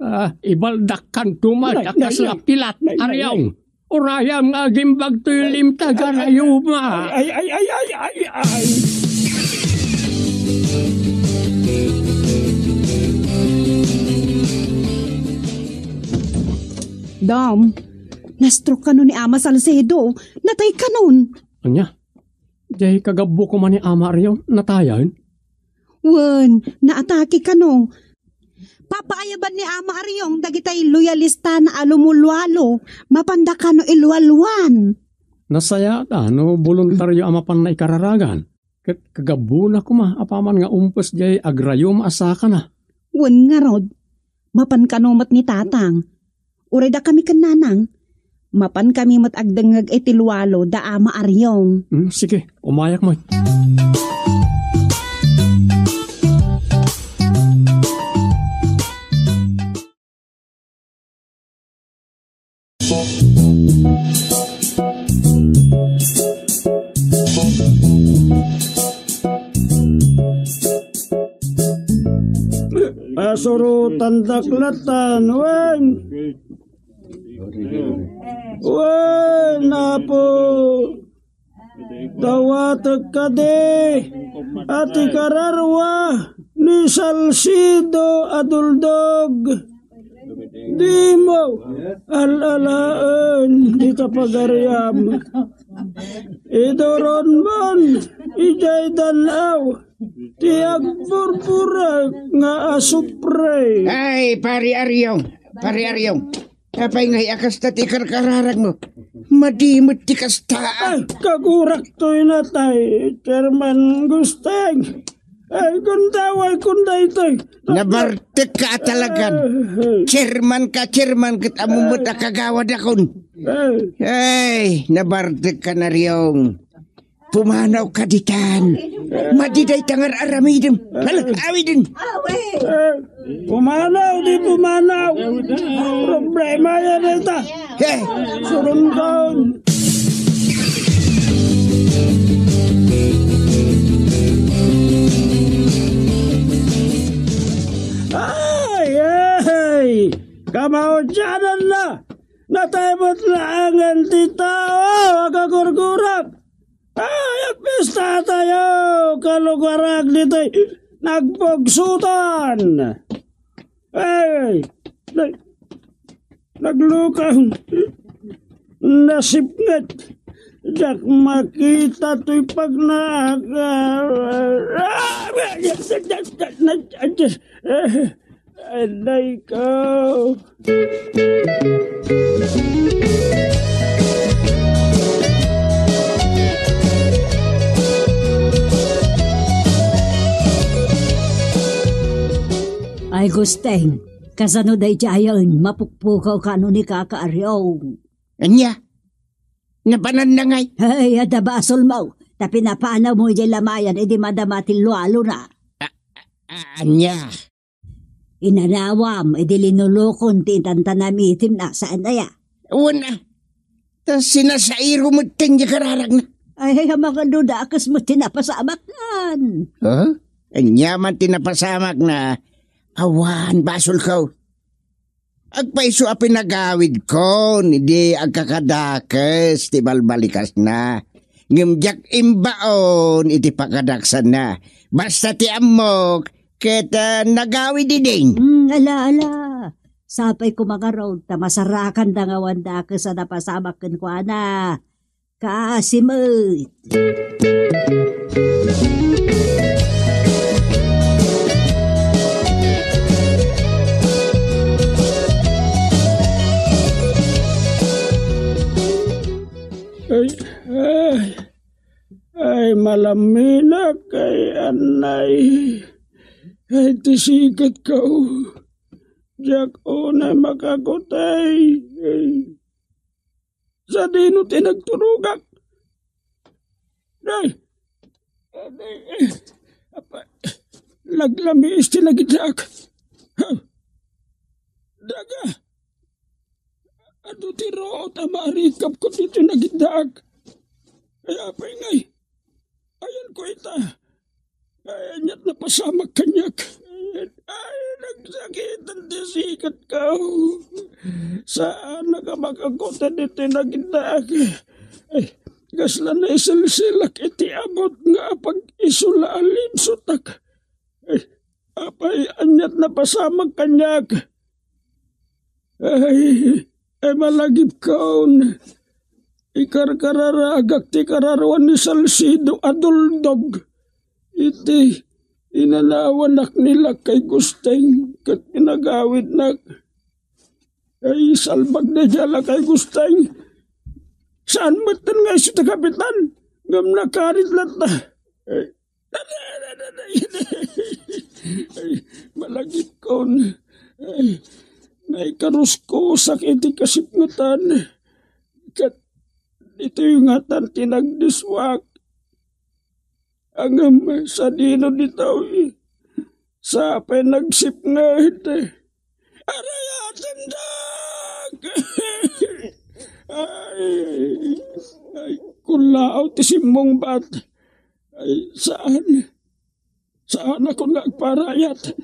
Ah, ibaldakkanto met a kasla pilat, Ariong. Urayam nga agimbag toy limtag a rayoma. Ay, ay, ay, ay, ay, ay. Dam, na-stroke kano ni Ama Salcedo, natay kanon. Ania? Diay kagabbo koma ni Ama Ariong, natayen? Wen, naatake kano. Papaayaban ni Ama Ariong dagitay loyalistana a lumualualo, mapanda kano ilualuan. Nasayaat a no boluntario a mapanna ikararagan. Ket kagabbona koma apaman nga umpes diay agrayum a sakana. Wen ngarud, mapan kano met ni Tatang. Uray dakami ken Nanang, mapan kami met agdengngeg iti lualo da Ama Ariong. Hmm, sige, umayak met. Pasurotandak latan, wen. Wen, Apo. Dawatek kadi a ti kararua ni Salsido a Duldog. Dimo al-alaen dita pagariam. Iduronmon idiay dan-aw ti agburburek nga asupre. Ay, Pari Ariong, Pari Ariong. Apay ngay a kasta ti karkararagmo? Madi met ti kasta. Ay, kagurak toy natay, Chairman Gusteng. Ay, kundaway, kun daytoy. Nabartek ka a talagan. Ay, ay. Chairman ka, chairman, ket ammo met a kagawadakon. Ay. Ay, nabartek ka, Nariong. Pumanaw ka ditan. Madi dayta nga ar-aramidem. Hala, awiden. Eh, pumanaw, di pumanaw. Problema yan, ita. Eh. Surundon. Ay, ay. Kamaudianan na. Natay met laengen ti tao a kagurgurak. Ay, agpistatayo, kalugarag ditoy nagpugsutan. Ay, nag-, naglukang nasipnget. Diak makita toy pagnaak. Ay, ay, ko. Ay, Gusteng, kasano daydiayen, mapukpukaw kano ni Kaka Ariong? Ania? Napananna ngay? Ay, adda basolmo, ta pinapanawmo idiay lamayan idi madama ti lualona. A-, a-, ania? Inanawam idi linulokon ti intantanamitemna, saan aya? Wen a, ta sinasairo metten diay kararagna. Ay, ay, a, makaduda a kas met ti napasamaknan. Huh? Ania man ti napasamakna? Awan, basolko. Agpayso a pinagawidkon idi agkakadakes ti balbalikasna. Ngem diak imbaon iti pakadaksanna. Basta ti ammok, ket, ah, nagawid idin. Hmm, ala, ala. Sapay koma ngarud, ta masarakanda nga awan dakes a napasamak kenkuana. Kaasi met. Ay, ay. Ay, malaminak, ay, anay. Ay, ti siketko. Diak unay makakutay. Ay. Sadino ti nagturogak? Ay. Ay. Apa, laglamiis ti nagiddaak. Ha? Daga. Adu ti ruot a maarikapko ditoy nagiddaak. Ay, apay ngay? Ayanko ita. Ay, aniat napasamak kaniak. Ay, nagsakitan ti siketko. Saanak a makakuta ditoy nagiddaak. Ay, kasla naisilsilak iti abut nga apag-isu la a limsotak. Ay, apay, aniat napasamak kaniak. Ay, Ay, malagipkon. Ikarkararagak ti kararuan ni Salsido a duldog iti inanawanak ni Lakay Gusteng ket pinagawidnak. Ay, salbag daydiay a Lakay Gusteng. Saan metten nga isu ti kapitan? Ngem nakarit latta. Ay, ay, malagipkon. Ay, naikaruskusak iti kasipngetan. Ket ditoy ngatan ti nagdissuak. Ngem sadino ditoy? Sapay nagsipnget. Arayatendak! Ay, ay, kullaaw ti simmungbat. Ay, saan. Saanakon nga agparayat.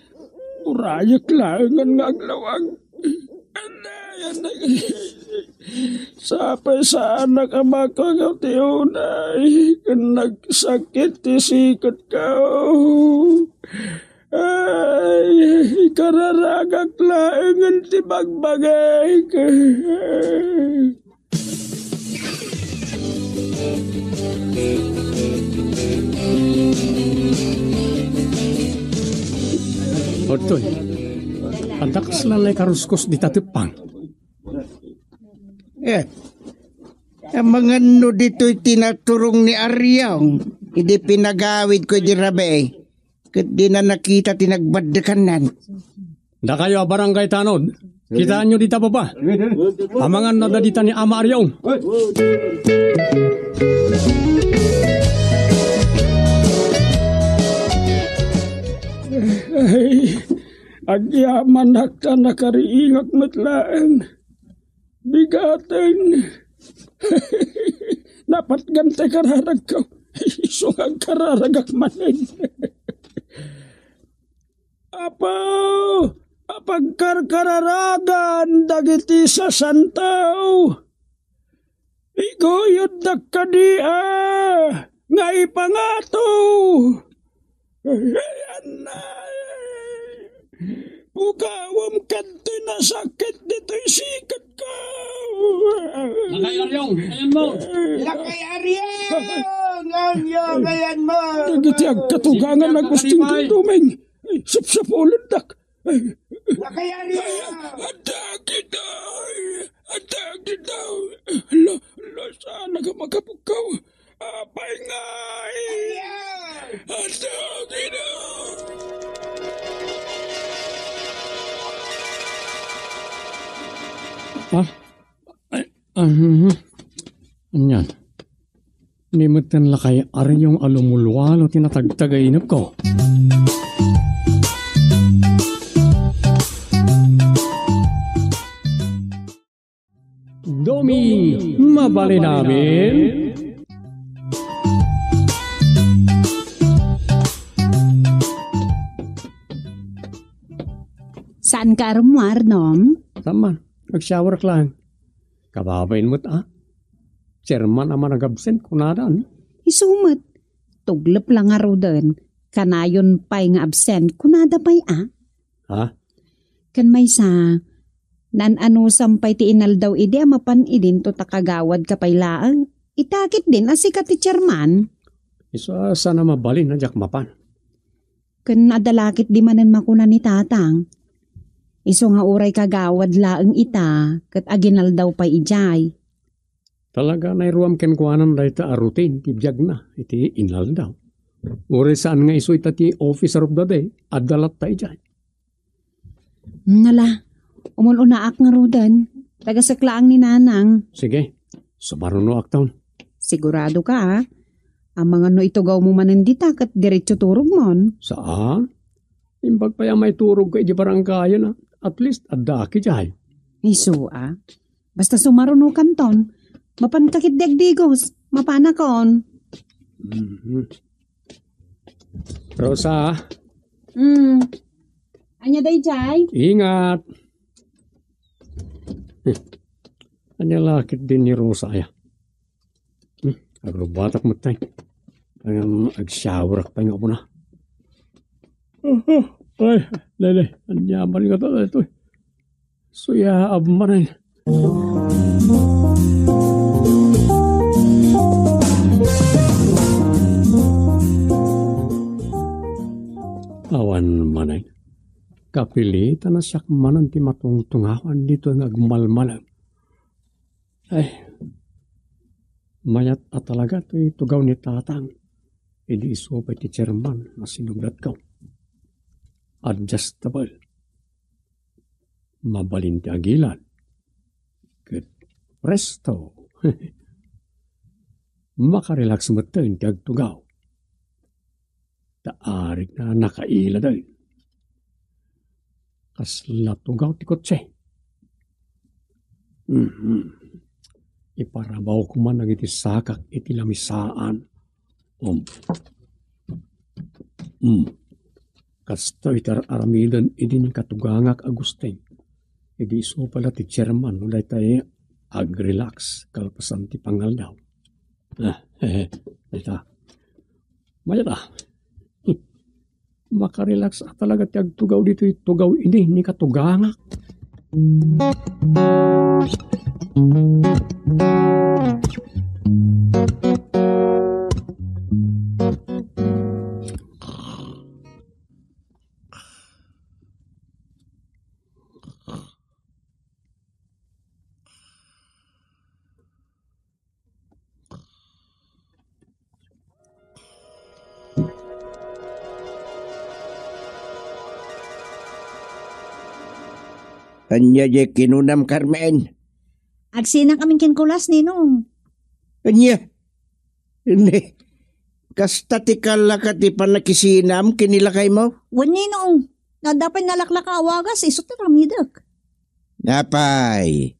Urayek laengen nga aglawag. Anay, anay. Sapay saanak a makagaw ti unay, ken nagsakit ti siketko. Ay, ikararagak laengen ti bagbagik. Adtoy, adda kasla naikaruskus dita teppang. Eh, amangan no ditoy ti naturong ni Ariong, idi pinagawidko idi rabii, ket dina nakita ti nagbaddekannan. Dakayo a barangay tanod, kitaenyo dita baba. Amangan no adda dita ni Ama Ariong. Ay, agyamanak ta nakariingak met laeng. Bigaten. Napatgan ti kararagko. Isu nga agkararagak manen. Apo, a pagkarkararagan dagiti sasanto. Iguyoddak kadi a nga ipangato. Ay, anay. Pukawem kadtoy nasakit ditoy siketko. Lakay Ariong, ayan mo. Lakay Ariong, ayan mo. Dagiti agkatugangan, Agustin ken Doming. Ay, sapsapulendak. Ay. Lakay Ariong. Adda kita. Adda kita. Lo, lo, saan nga makapukkaw? Apay ngay! Adda kita! Ah? Ay, ah, mhm. Anian? Ni metten lakay Ariong a lumulwalo ti natagtagay inepko. Doming, mabalin amin? Saan ka arummuar, Dom? Saan man. Nag-shower ka lang. Kababain met, a. Chairman a managabsent, kunada, no? Isu met. Tuglep la ngaruden. Kanayon pay nga absent, kunada pay, a. Ha? Ken maysa, naan-anusam pay ti inaldaw idi a mapan idinto ta kagawadka pay laeng. Ita ketdin a sika ti chairman. Isu a saan a mabalin a diak mapan. Ken adda la ketdi manen makuna ni Tatang. Isu nga uray kagawad laeng ita ket aginaldaw pay idiay. Talaga, nairuam kenkuanan dayta a routine ti biagna iti inaldaw. Uray saan nga isu ita ti officer of the day, adda latta idiay. Nala, umun-unaak ngaruden. Tagasek laeng ni Nanang. Sige, sumarunoak ton. Sigurado ka, a? Amangan no itugawmo manen dita ket diretso turogmon. Saan? Imbag pay a maiturogko iti barangayen, a. At least, addaak idiay. Isu, a. Basta sumarunokan ton. Mapanka ketdi agdigos. Mapanakon. Mhm. Rosa. Hmm. Ania daydiay? Ingat. Eh, ania la ketdin ni Rosa, aya? Hmm, agrubatak met tay. Ngem agshowerak pay nga umuna. Aha, ay, lele, ania man nga ta daytoy? Suyaab manen. Awan manen. Kapilitan a siak manen ti matungtungawan ditoy nga agmalmalem. Ay, mayat a talaga toy tugaw ni Tatang. Idi isu pay ti chairman a sinublatko. Adjustable. Mabalin ti agilad. Ket presto. Makarelax metten ti agtugaw. Ta arigna nakailaden. Kasla tugaw ti kotse. Mhm. Iparabawko man dagiti sakak iti lamisaan. Um. Um. Kastoy ti ar-aramiden idi ni katugangak a Agustin. Idi isu pay la ti chairman no dayta agrelax kalpasan ti pangaldaw. Ah, hehe. Dayta. Mayat a. Makarelax a talaga ti agtugaw ditoy tugaw idi ni katugangak. Ania diay kinunam, Carmen? Agsinakamin ken Kulas, Ninong. Ania? Ania? Kasta ti kallaka ti pannakisinam ken ni lakaymo? Wen, Ninong. Nadda pay nalaklaka a wagas, isu ti aramidek. Apay,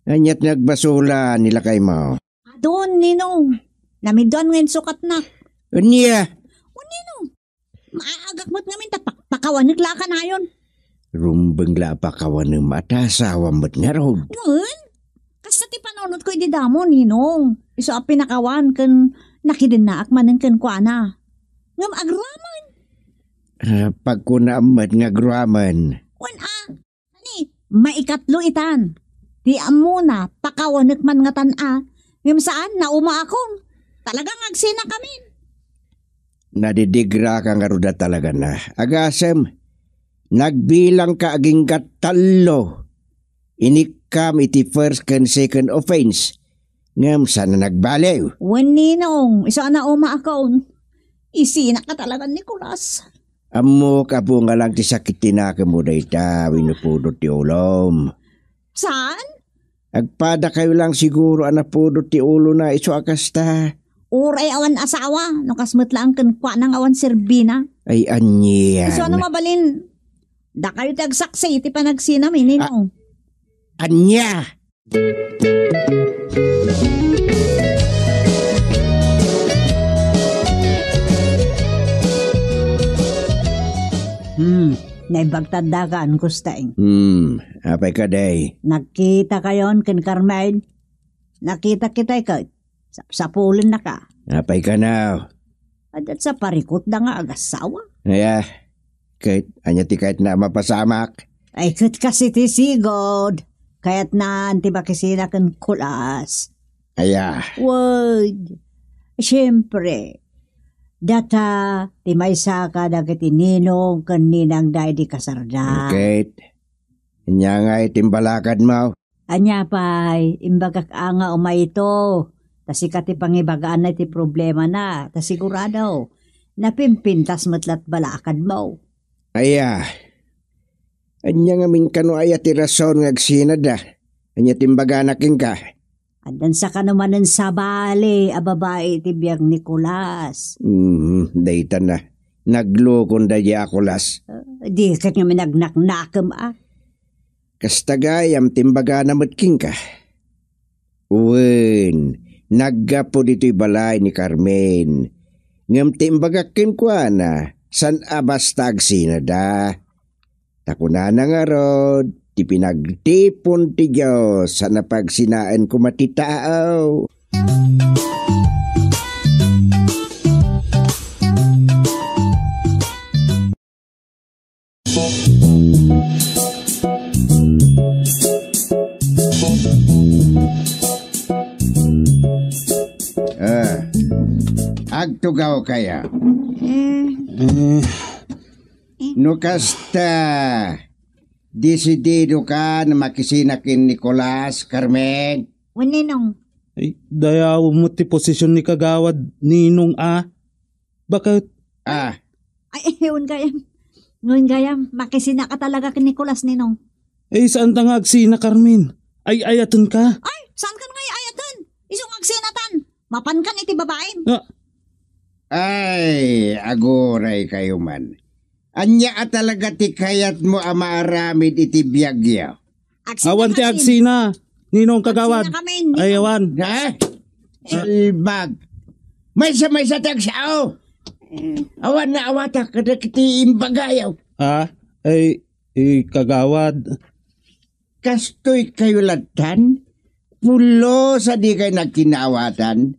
aniat nga agbasolan ni lakaymo? Adun, Ninong. Namidduan nga insukatnak. Ania? Wen, Ninong. Maagak met ngamin ta pak-, pakawanek la a kanayon. Rumbeng la a pakawanem a ta asawam met ngarud. Wen? Kasta ti panunotko idi damo, Ninong. Isu a pinakawan ken nakidennaak manen kenkuana. Ngem agraman. Ah, pagkunaam met nga agraman. Wen a, Ni, maikatlo itan. Ti ammona, pakawanek man ngatan a. Ngem saan, naumaakon. Talagang agsinakamin. Nadidigraka ngarud a talagana. Agasem, nagbilangka agingga tallo. Inikkam iti first ken second offense. Ngem saan a nagbaliw. Wen, Ninong, isu a naumaakon. Isinaka talaga, Nicolas. Ammok, Apo, nga lang ti sakit ti nakemmo dayta wenno pudot ti ulom. Saan? Agpadakayo lang siguro a napudot ti ulona isu a kasta. Uray awan asawa, no kas met laeng kenkuana nga awan serbina. Ay, ania. Isu a no mabalin, dakayo ti agsaksi iti panagsinam, Ninong. A-, ania? Hmm, naimbag ta addakan, Gusteng. Hmm, apay kadi? Nagkitakayon ken Carmen? Nakita kitay ket sapsapulennaka. Apay kano? Adda sa parikutda nga agassawa. Aya, ket ania ti kayatna a mapasamak? Ay, ket kas iti sigud, kayatnan ti makisina ken Kulas. Aya. Wen, siempre, data ti maysaka dagiti ninong ken ninangda idi kasarda. Ket, ania ngay ti imbalakadmo? Ania pay, imbagak a nga umayto, ta sika ti pangibagaanna iti problemana, ta sigurado, napimpintas met lat balakadmo. Aya, ania ngamin kano aya ti rason nga agsinada? Ania ti imbagana kenka? Addan sa kano manen sabali a babai iti biag ni Kulas. Hmm, dayta na. Naglukon daydi a Kulas. Ah, di ket ngamin agnaknakem, a. Kasta gayam ti imbagana met kenka. Wen, naggapu ditoy balay ni Carmen. Ngem ti imbagak kenkuana, saan a basta agsinada. Ta kunana ngarud, ti pinagtipon ti Dios, saan a pagsinaen koma ti tao. Ah, agtugaw kaya. Eh. Eh, No kasta, desidido ka a makisina ken Nicolas, Carmen? Wen, Ninong. Ay, dayawem met ti posisyon ni Kagawad Ninong a. Baket? Ah. Ay, eh, wen gayam. Wen gayam, makisina ka talaga ken Nicolas, Ninong. Eh, saan ta nga agsina, Carmen? Ay-ayaten ka? Ay, saan ka nga ay-ayaten? Isu nga agsinatan. Mapan kan iti babaim. Ah. Ay, aguray kayo man. Ania a talaga ti kayatmo a maaramid iti biagyo? Agsina Awan ti kami. Agsina. Ninong Kagawad. Agsina kami, Ninong. Ay, awan. Ha? Salbag. Maysa-maysa ti agsao. Awan nga awatak kadagiti imbagayo. Ah, ay, eh, Kagawad. Kastoy kayo lattan? Pulos a di kayo nagkinaawatan?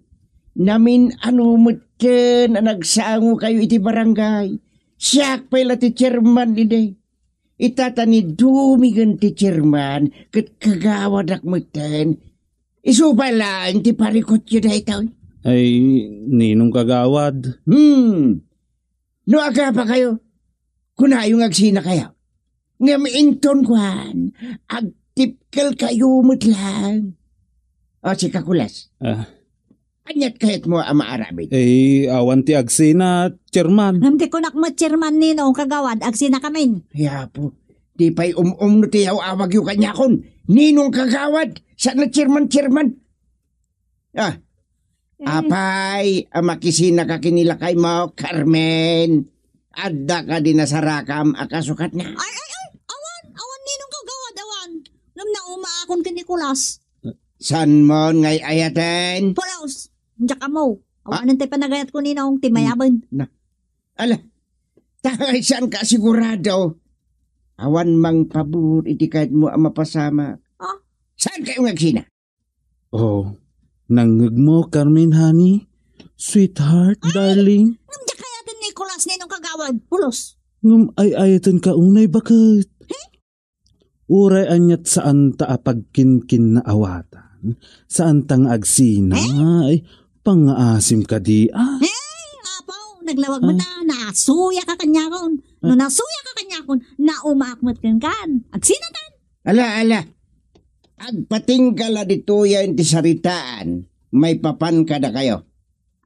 Namin-ano metten a nagsango kayo iti barangay. Siak pay la ti chairman idi. Ita ta ni dumigen ti chairman ket kagawadak metten. Isu pay laeng ti parikutyo daytoy. Ay, Ninong Kagawad. Hmm. No agapa kayo, kunayo nga agsina kayo. Ngem inton kuan, agtipkel kayo met lang. O, sika, Kulas. Ah. Aniat kayatmo a maaramid? Eh, awan ti agsina, Chairman. Ngem ti kunak met, Chairman, Ninong Kagawad, agsina kamin. Ay, Apo, di pay um-um no ti yaw-awagyo kaniakon. Ninong Kagawad, saan a Chairman, Chairman? Ah. Eh. Apay, a makisina ka ken ni lakaymo, Carmen. Adda kadi nasarakam a kasukatna? Ay, ay, ay, awan, awan, Ninong Kagawad, awan. Ngem naumaakon ken Nicolas. Saan mon nga ay-ayaten? Pulos, diak ammo. Ah. Awanen ti panagayatko, Ninong, ti mayaben. Na. Ala, ta saan ka sigurado? Awan mangpabor iti kayatmo a mapasamak. Ah. Saan kayo nga agsina? Oh, nangngegmo, Carmen, honey? Sweetheart, darling? Ngem diak ayaten ni Nicolas, Ninong Kagawad, pulos. Ngem ay-ayaten ka unay, baket? He? Uray aniat saan ta a pagkinkinnaawatan, saan ta nga agsina, eh? Ay, pangngaasim kadi, ah. Eh, Apo, naglawag mo ta, nasuya ka kaniakon. No nasuya ka kaniakon, naumaak met kenkan. Agsinatan. Ala, ala. Agpatingga la ditoyen ti saritaan, maipapan kadakayo.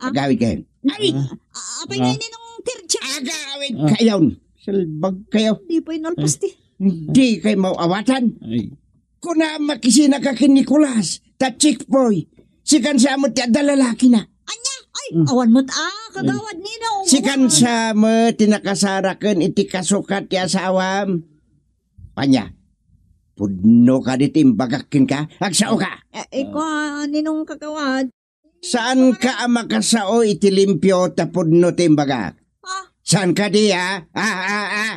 Ah. Agawid kayon. Ay! Ah. Ah, apay nga ini nung tirtsa? Agawid kayon. Salbag kayo. Di pa inalpas ti. Di kayo mawawatan. Ay. Kuna makisina ka ken Nicolas, ta chick boy. Sikan sa met ti adda lalaki na. Anya? Ay, awan met, ah, kagawad ni na. Sikan sa met ti nakasaraken iti kasukat ti asawam. Anya, pudno ka diti imbagak kenka? Agsao ka? Eh, ikaw, ninong kagawad. Saan ka a makasao iti limpio ta pudno ti imbagak? Ah. Saan ka di, ah? Ah, ah, ah.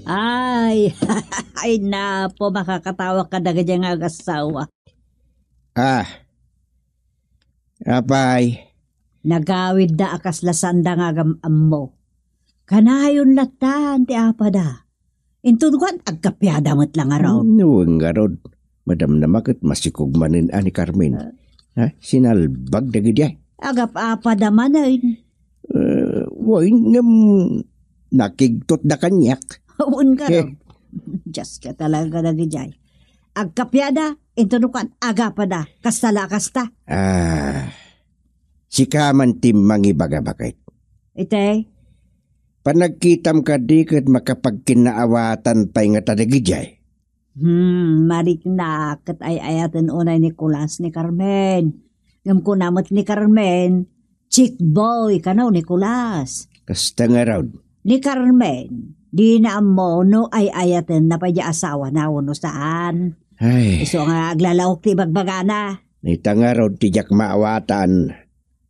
Ay, ay, napo, makakatawa ka dagiti nga agasawa. Ah. Apay? Nagawidda a kasla saanda nga agam-ammo. Kanayon lattan ti apada. Inton kuan, agkapiada met la ngarud. No, ngarud. Madamdama ket masikog manen a ni Carmen. Ah. Ha? Sinalbag dagidi ay. Agap-apada manen. Eh, wen ngem nakigtot da kaniak. Wen ka, eh. Dios ka talaga dagijay. Agkapiada, inton kuan, agapada, kasta la, kasta. Ah, sika man ti mangibaga, baket. Ite? Panagkitam kadi ket makapagkinnaawatan pay ngata dagijay. Hmm, marikna ket ay-ayaten unay ni Kulas ni Carmen. Ngem kuna met ni Carmen, chick boy kano ni Kulas. Kasta ngarud. Ni Carmen, dina ammo no ay-ayatenna pay di asawana wenno saan. Ay. Isu nga aglalaok ti ibagbagana. Ita ngarud ti diak maawatan.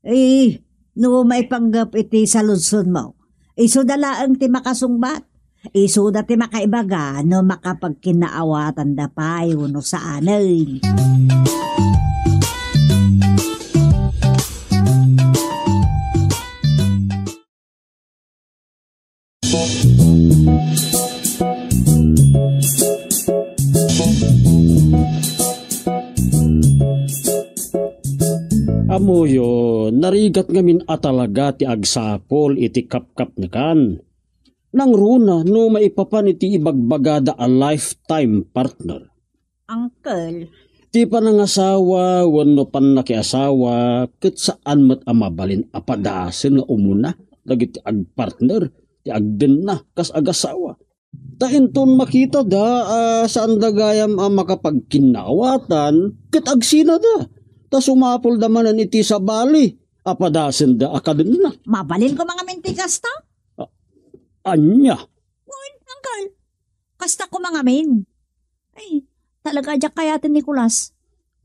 Eh, no maipanggep iti saludsodmo, isuda laeng ti makasungbat. Isuda ti makaibaga no makapagkinnaawatanda pay wenno saanen. Ammoyo, narigat ngamin a talaga ti agsapul iti kapkapnekan. Nangruna no maipapan iti ibagbagada a lifetime partner. Uncle. Ti panangasawa wenno pannakiasawa ket saan met a mabalin a padasen nga umuna dagiti agpartner ti agdenna kas agasawa. Ta inton makitada a saanda gayam a makapagkinnaawatan ket agsinada, ta sumapulda manen iti sabali a padasenda a kadenna. Mabalin koma ngamin ti kasta? A-, ania? Wen, uncle. Kasta koma ngamin. Ay, talaga diak kayaten ni Nicolas.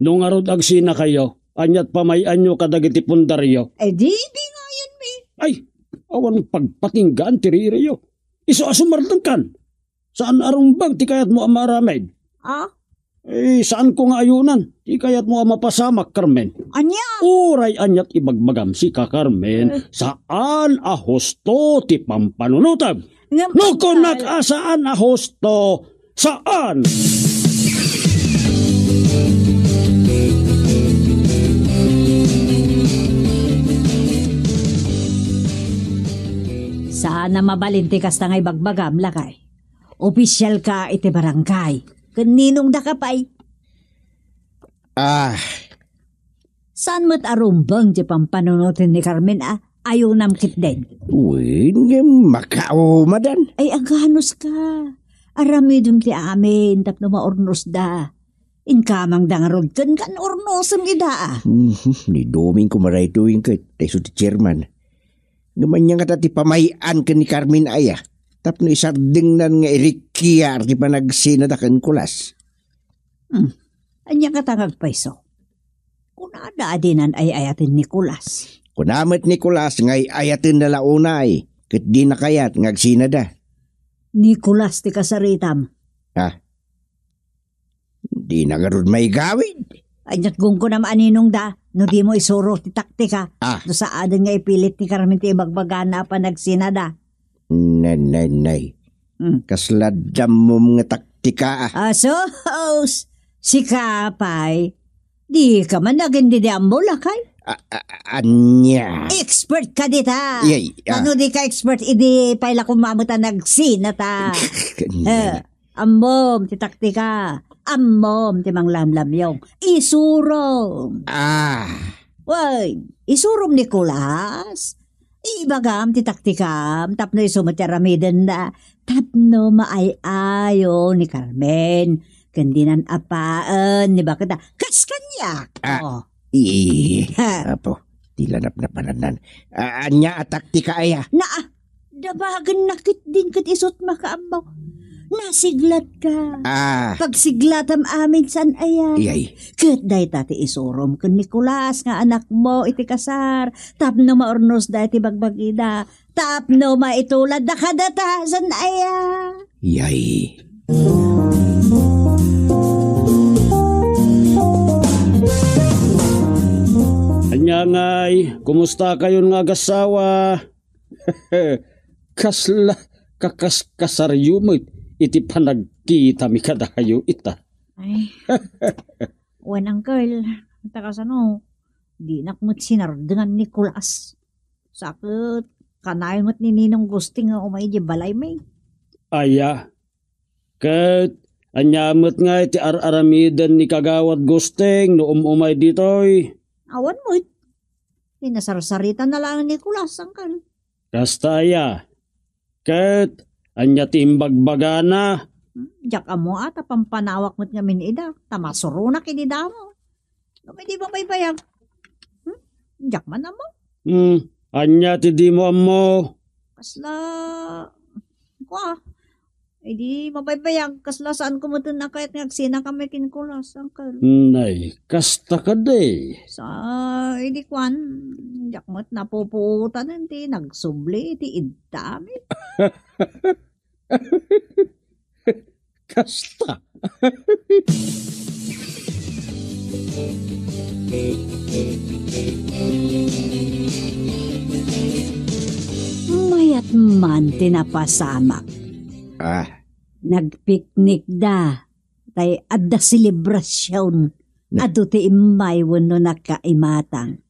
No ngarud agsinakayo, ania't pamay-anyo kadagiti pundario? Eh, di, di ngayon, mi. Ay, awan pagpatinggaan ti ririyo. Isu a sumardengkan. Saan a rumbeng ti kayatmo a maaramid? Ah? Eh, saanko nga ayunan ti kayatmo a mapasamak, Carmen. Ania? Uray ania't ibagbagam sika, Carmen, eh, saan a husto ti pampanunotem. Ngem, no kunak a saan a husto, saan. Saan a mabalin ti kasta nga ibagbagam, lakay. Opisialka iti barangay. Ken ninongdaka pay? Ah. Saan met a rumbeng ti pampanunoten ni Carmen a ayunam ketdin? Wen, ngem makaumadan. Ay, aganuska. Aramidem ti amin tapno maurnosda. Inkamangda ngarud kenka, urnosem ida, a. Mhm, ni Doming ko maraytoy ket ta isu ti chairman. Ngem ania ngata ti pamay-an ken ni Carmen aya tapno isardengnan nga irikkiar ti panagsinada ken Nicolas? Hmm. Ania ngata nga agpayso? Kunada a dinan ay-ayaten ni Nicolas. Kuna met ni Nicolas nga ay-ayatenna la unay ket dina kayat nga agsinada. Nicolas ti kasaritam. Ah. Dina ngarud maigawid. Ania't gunggonam a ninongda no dimo isuro ti taktika. Ah. No saaden nga ipilit ni Carmen ti ibagbagana a panagsinada. Nay, nay, nay. Hmm. Kasla dammom nga taktika, a. A sus! Sika pay, dika man agin didi ammo, lakay? A, a, ania? Expert ka dita. Yay, a. Ano dika expert, idi pay la koma met a nagsinata. Ania? Eh, ammom ti taktika. Ammom ti manglamlamyong. Isurom. Ah. Wen, isurom ni Nicolas. Ibagam ti taktikam tapno isu met ti aramidenna, tapno maay-ayo ni Carmen ken dinan apaen ni baketda. Kas kaniak. Ah, oh. I-, ha. Apo, ti lanapnapanannan. A-, ania a taktika aya? Naa, dabagenna ketdin ket isut makaammo. Nasiglatka. Ah. Pagsiglatam amin saan aya. Iyay. Ket dayta ti isurom ken Nicolas nga anakmo iti kasar, tapno maurnosda iti bagbagida, tapno maituladda kadata, saan aya? Yay. Ania ngay, kumusta kayon nga agasawa? Kasla kakaskasaryo met iti panagkitami kadayo ita. Ay. Wen, uncle, ta kasano, dinak met sinardengan ni Nicolas. Sa ket, kanayon met ni Ninong Gusting nga umay idiay balaymi. Aya. Ket, ania met ngay ti ar-aramiden ni Kagawad Gusting no um-umay ditoy? Awan met. Pinasarsaritan na laeng ni Nicolas, uncle. Kasta aya. Ket ania ti imbagbagana? Hmm, diak ammo a ta pampanawak met ngamin ida, ta masuronak idi damo. Ngem idi mabaybayag. Hmm, diak man ammo. Hmm, ania ti dimo ammo? Kasla, kua, idi mabaybayag, kasla saanko met a kayat nga agsinakami ken Nicolas, uncle. Nay, kasta kadi. Sa, idi kuan, diak met napupuotan ti nagsubli iti iddami. Kasta. Mayat man ti napasamak. Ah. Nagpiknikda, tay adda selebrasion. Na- Adu ti immay wenno nakaimatang.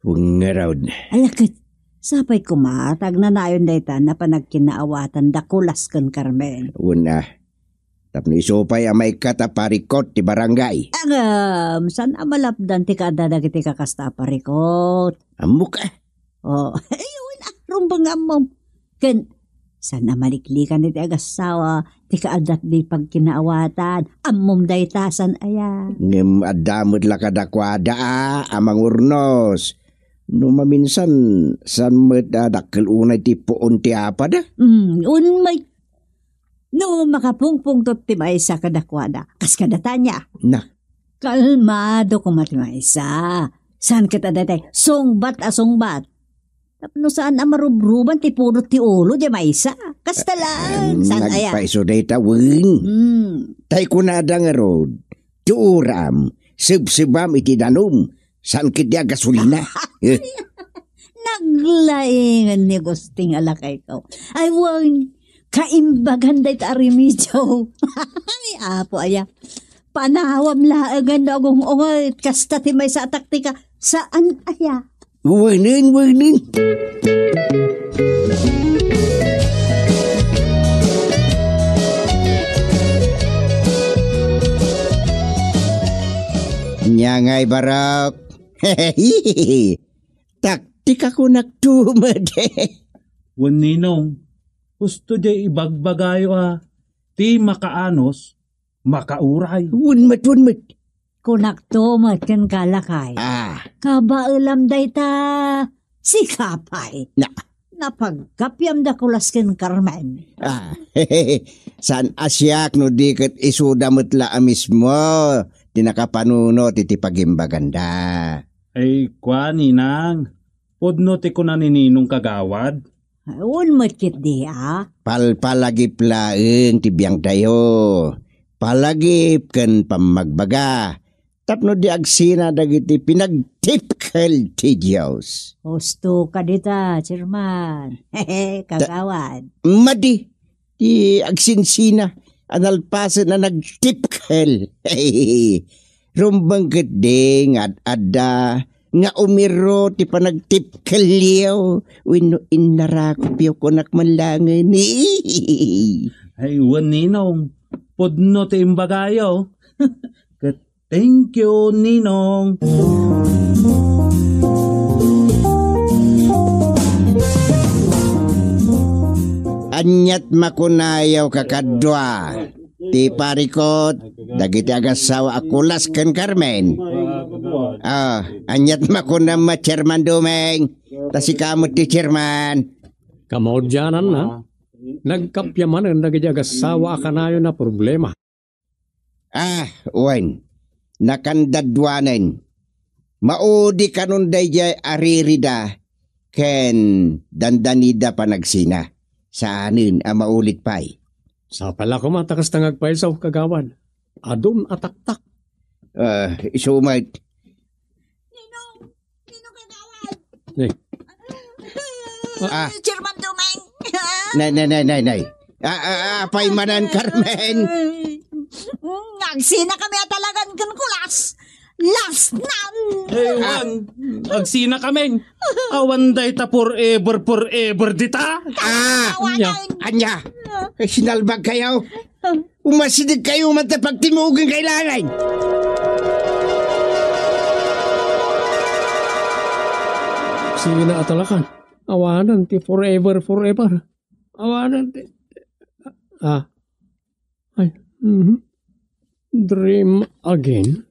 Wen ngarud. Ala ket, sapay koma ta agnanayon dayta a panagkinaawatan da Kulas ken Carmen. Wen a. Tapno isu pay a maikkat a parikot ti barangay. Agam, saan a malapdan ti kaadda dagiti kakasta a parikot? Ammok a. Oh, ay, wen a, rumbeng nga ammom. Ken, saan a maliklikan iti agassawa ti kaadda ti pagkinaawatan? Ammom dayta, saan aya? Ngem adda met la kadakuada a, a mangurnos. No maminsan, saan met a dakkel unay ti puon ti apada? Hmm, wen met. No makapungpungtot ti maysa kadakuada, kas kada Tanya. Na. Kalmado koma ti maysa. Saan ket a daytay sungbat a sungbat. Tapno saan a marubruban ti pudot ti ulo di maysa. Kasta laeng, saan aya? Nagpaiso dayta wen. Hmm. Tay kunada ngarud, tuoram, sebsebam iti danum, saan ket di a gasolina. Naglaingan ni Gusting a lakayko. Ay, wen, kaimbagan dayta a remedio. Ay, Apo, aya. Panawam laengen no agung-unget. Kasta ti maysa a taktika. Saan aya? Wenen, wenen. Nya ngay, Barok. Taktika kunak tumede. Wen, Ninong, husto jay ibagbagayo a ti makaanus, makauray. Wen met, wen met. Kunak to met ken kalakay. Ah. Kabaelam dayta. Sika pay. Na. Napagkapiam da Kulas ken Carmen. Ah. Saan a siak no di ket isuda met la a mismo ti nakapanuno ti, ti pagimbaganda. Ay, kua, Ninang. Pudno ti kuna ni Ninong Kagawad? Wen met ketdi a. Palpalagip laeng ti biangtayo. Palagip ken pammagbaga. Tapno di agsina dagiti pinagtipkel ti Dios. Husto ka dita, Chairman. Kagawad. Madi. Ti agsinsina a nalpasen a nagtipkel. Rumbeng ketdi nga ad-adda nga umirro ti panagtipkelyo wenno innarakupyo kunak man laengen. Ay, wen, Ninong, pudno ti imbagayo. Ket Thank you, Ninong. Aniat makunayo kakadua ti parikot dagiti agassawa a Kulas ken Carmen? Ah, aniat makunam a Chairman Dumeng? Ta sika met ti chairman. Kamaudiananna, nagkappia manen dagiti agassawa a kanayon a problema. Ah, wen, nakandaduanen. Maudi kanon daydiay a ririda ken dandanida panagsina. Saanen a maulit pay. Sapay la koma ta kasta nga agpayso, kagawad. Adun a taktak. Ah, isu met. Ninong, Ninong Kagawad. Nay. Ah. Chairman Dumeng. Nay, nay, nay, nay, nay. Ah, ah, ah, apay manen, Carmen? Agsina kami a talagan ken Kulas. Last nan. Ewan. Ah. Agsina kami. Awan dayta forever, forever dita. Ah. Awan. Anya. Anya. Eh, sinalbag kayo. Umasideg kayo man ta pagtimugen kailangan. Sige na, atalakan. Awanan ti forever, forever. Awanan ti, ah. Ay, mhm. Dream again.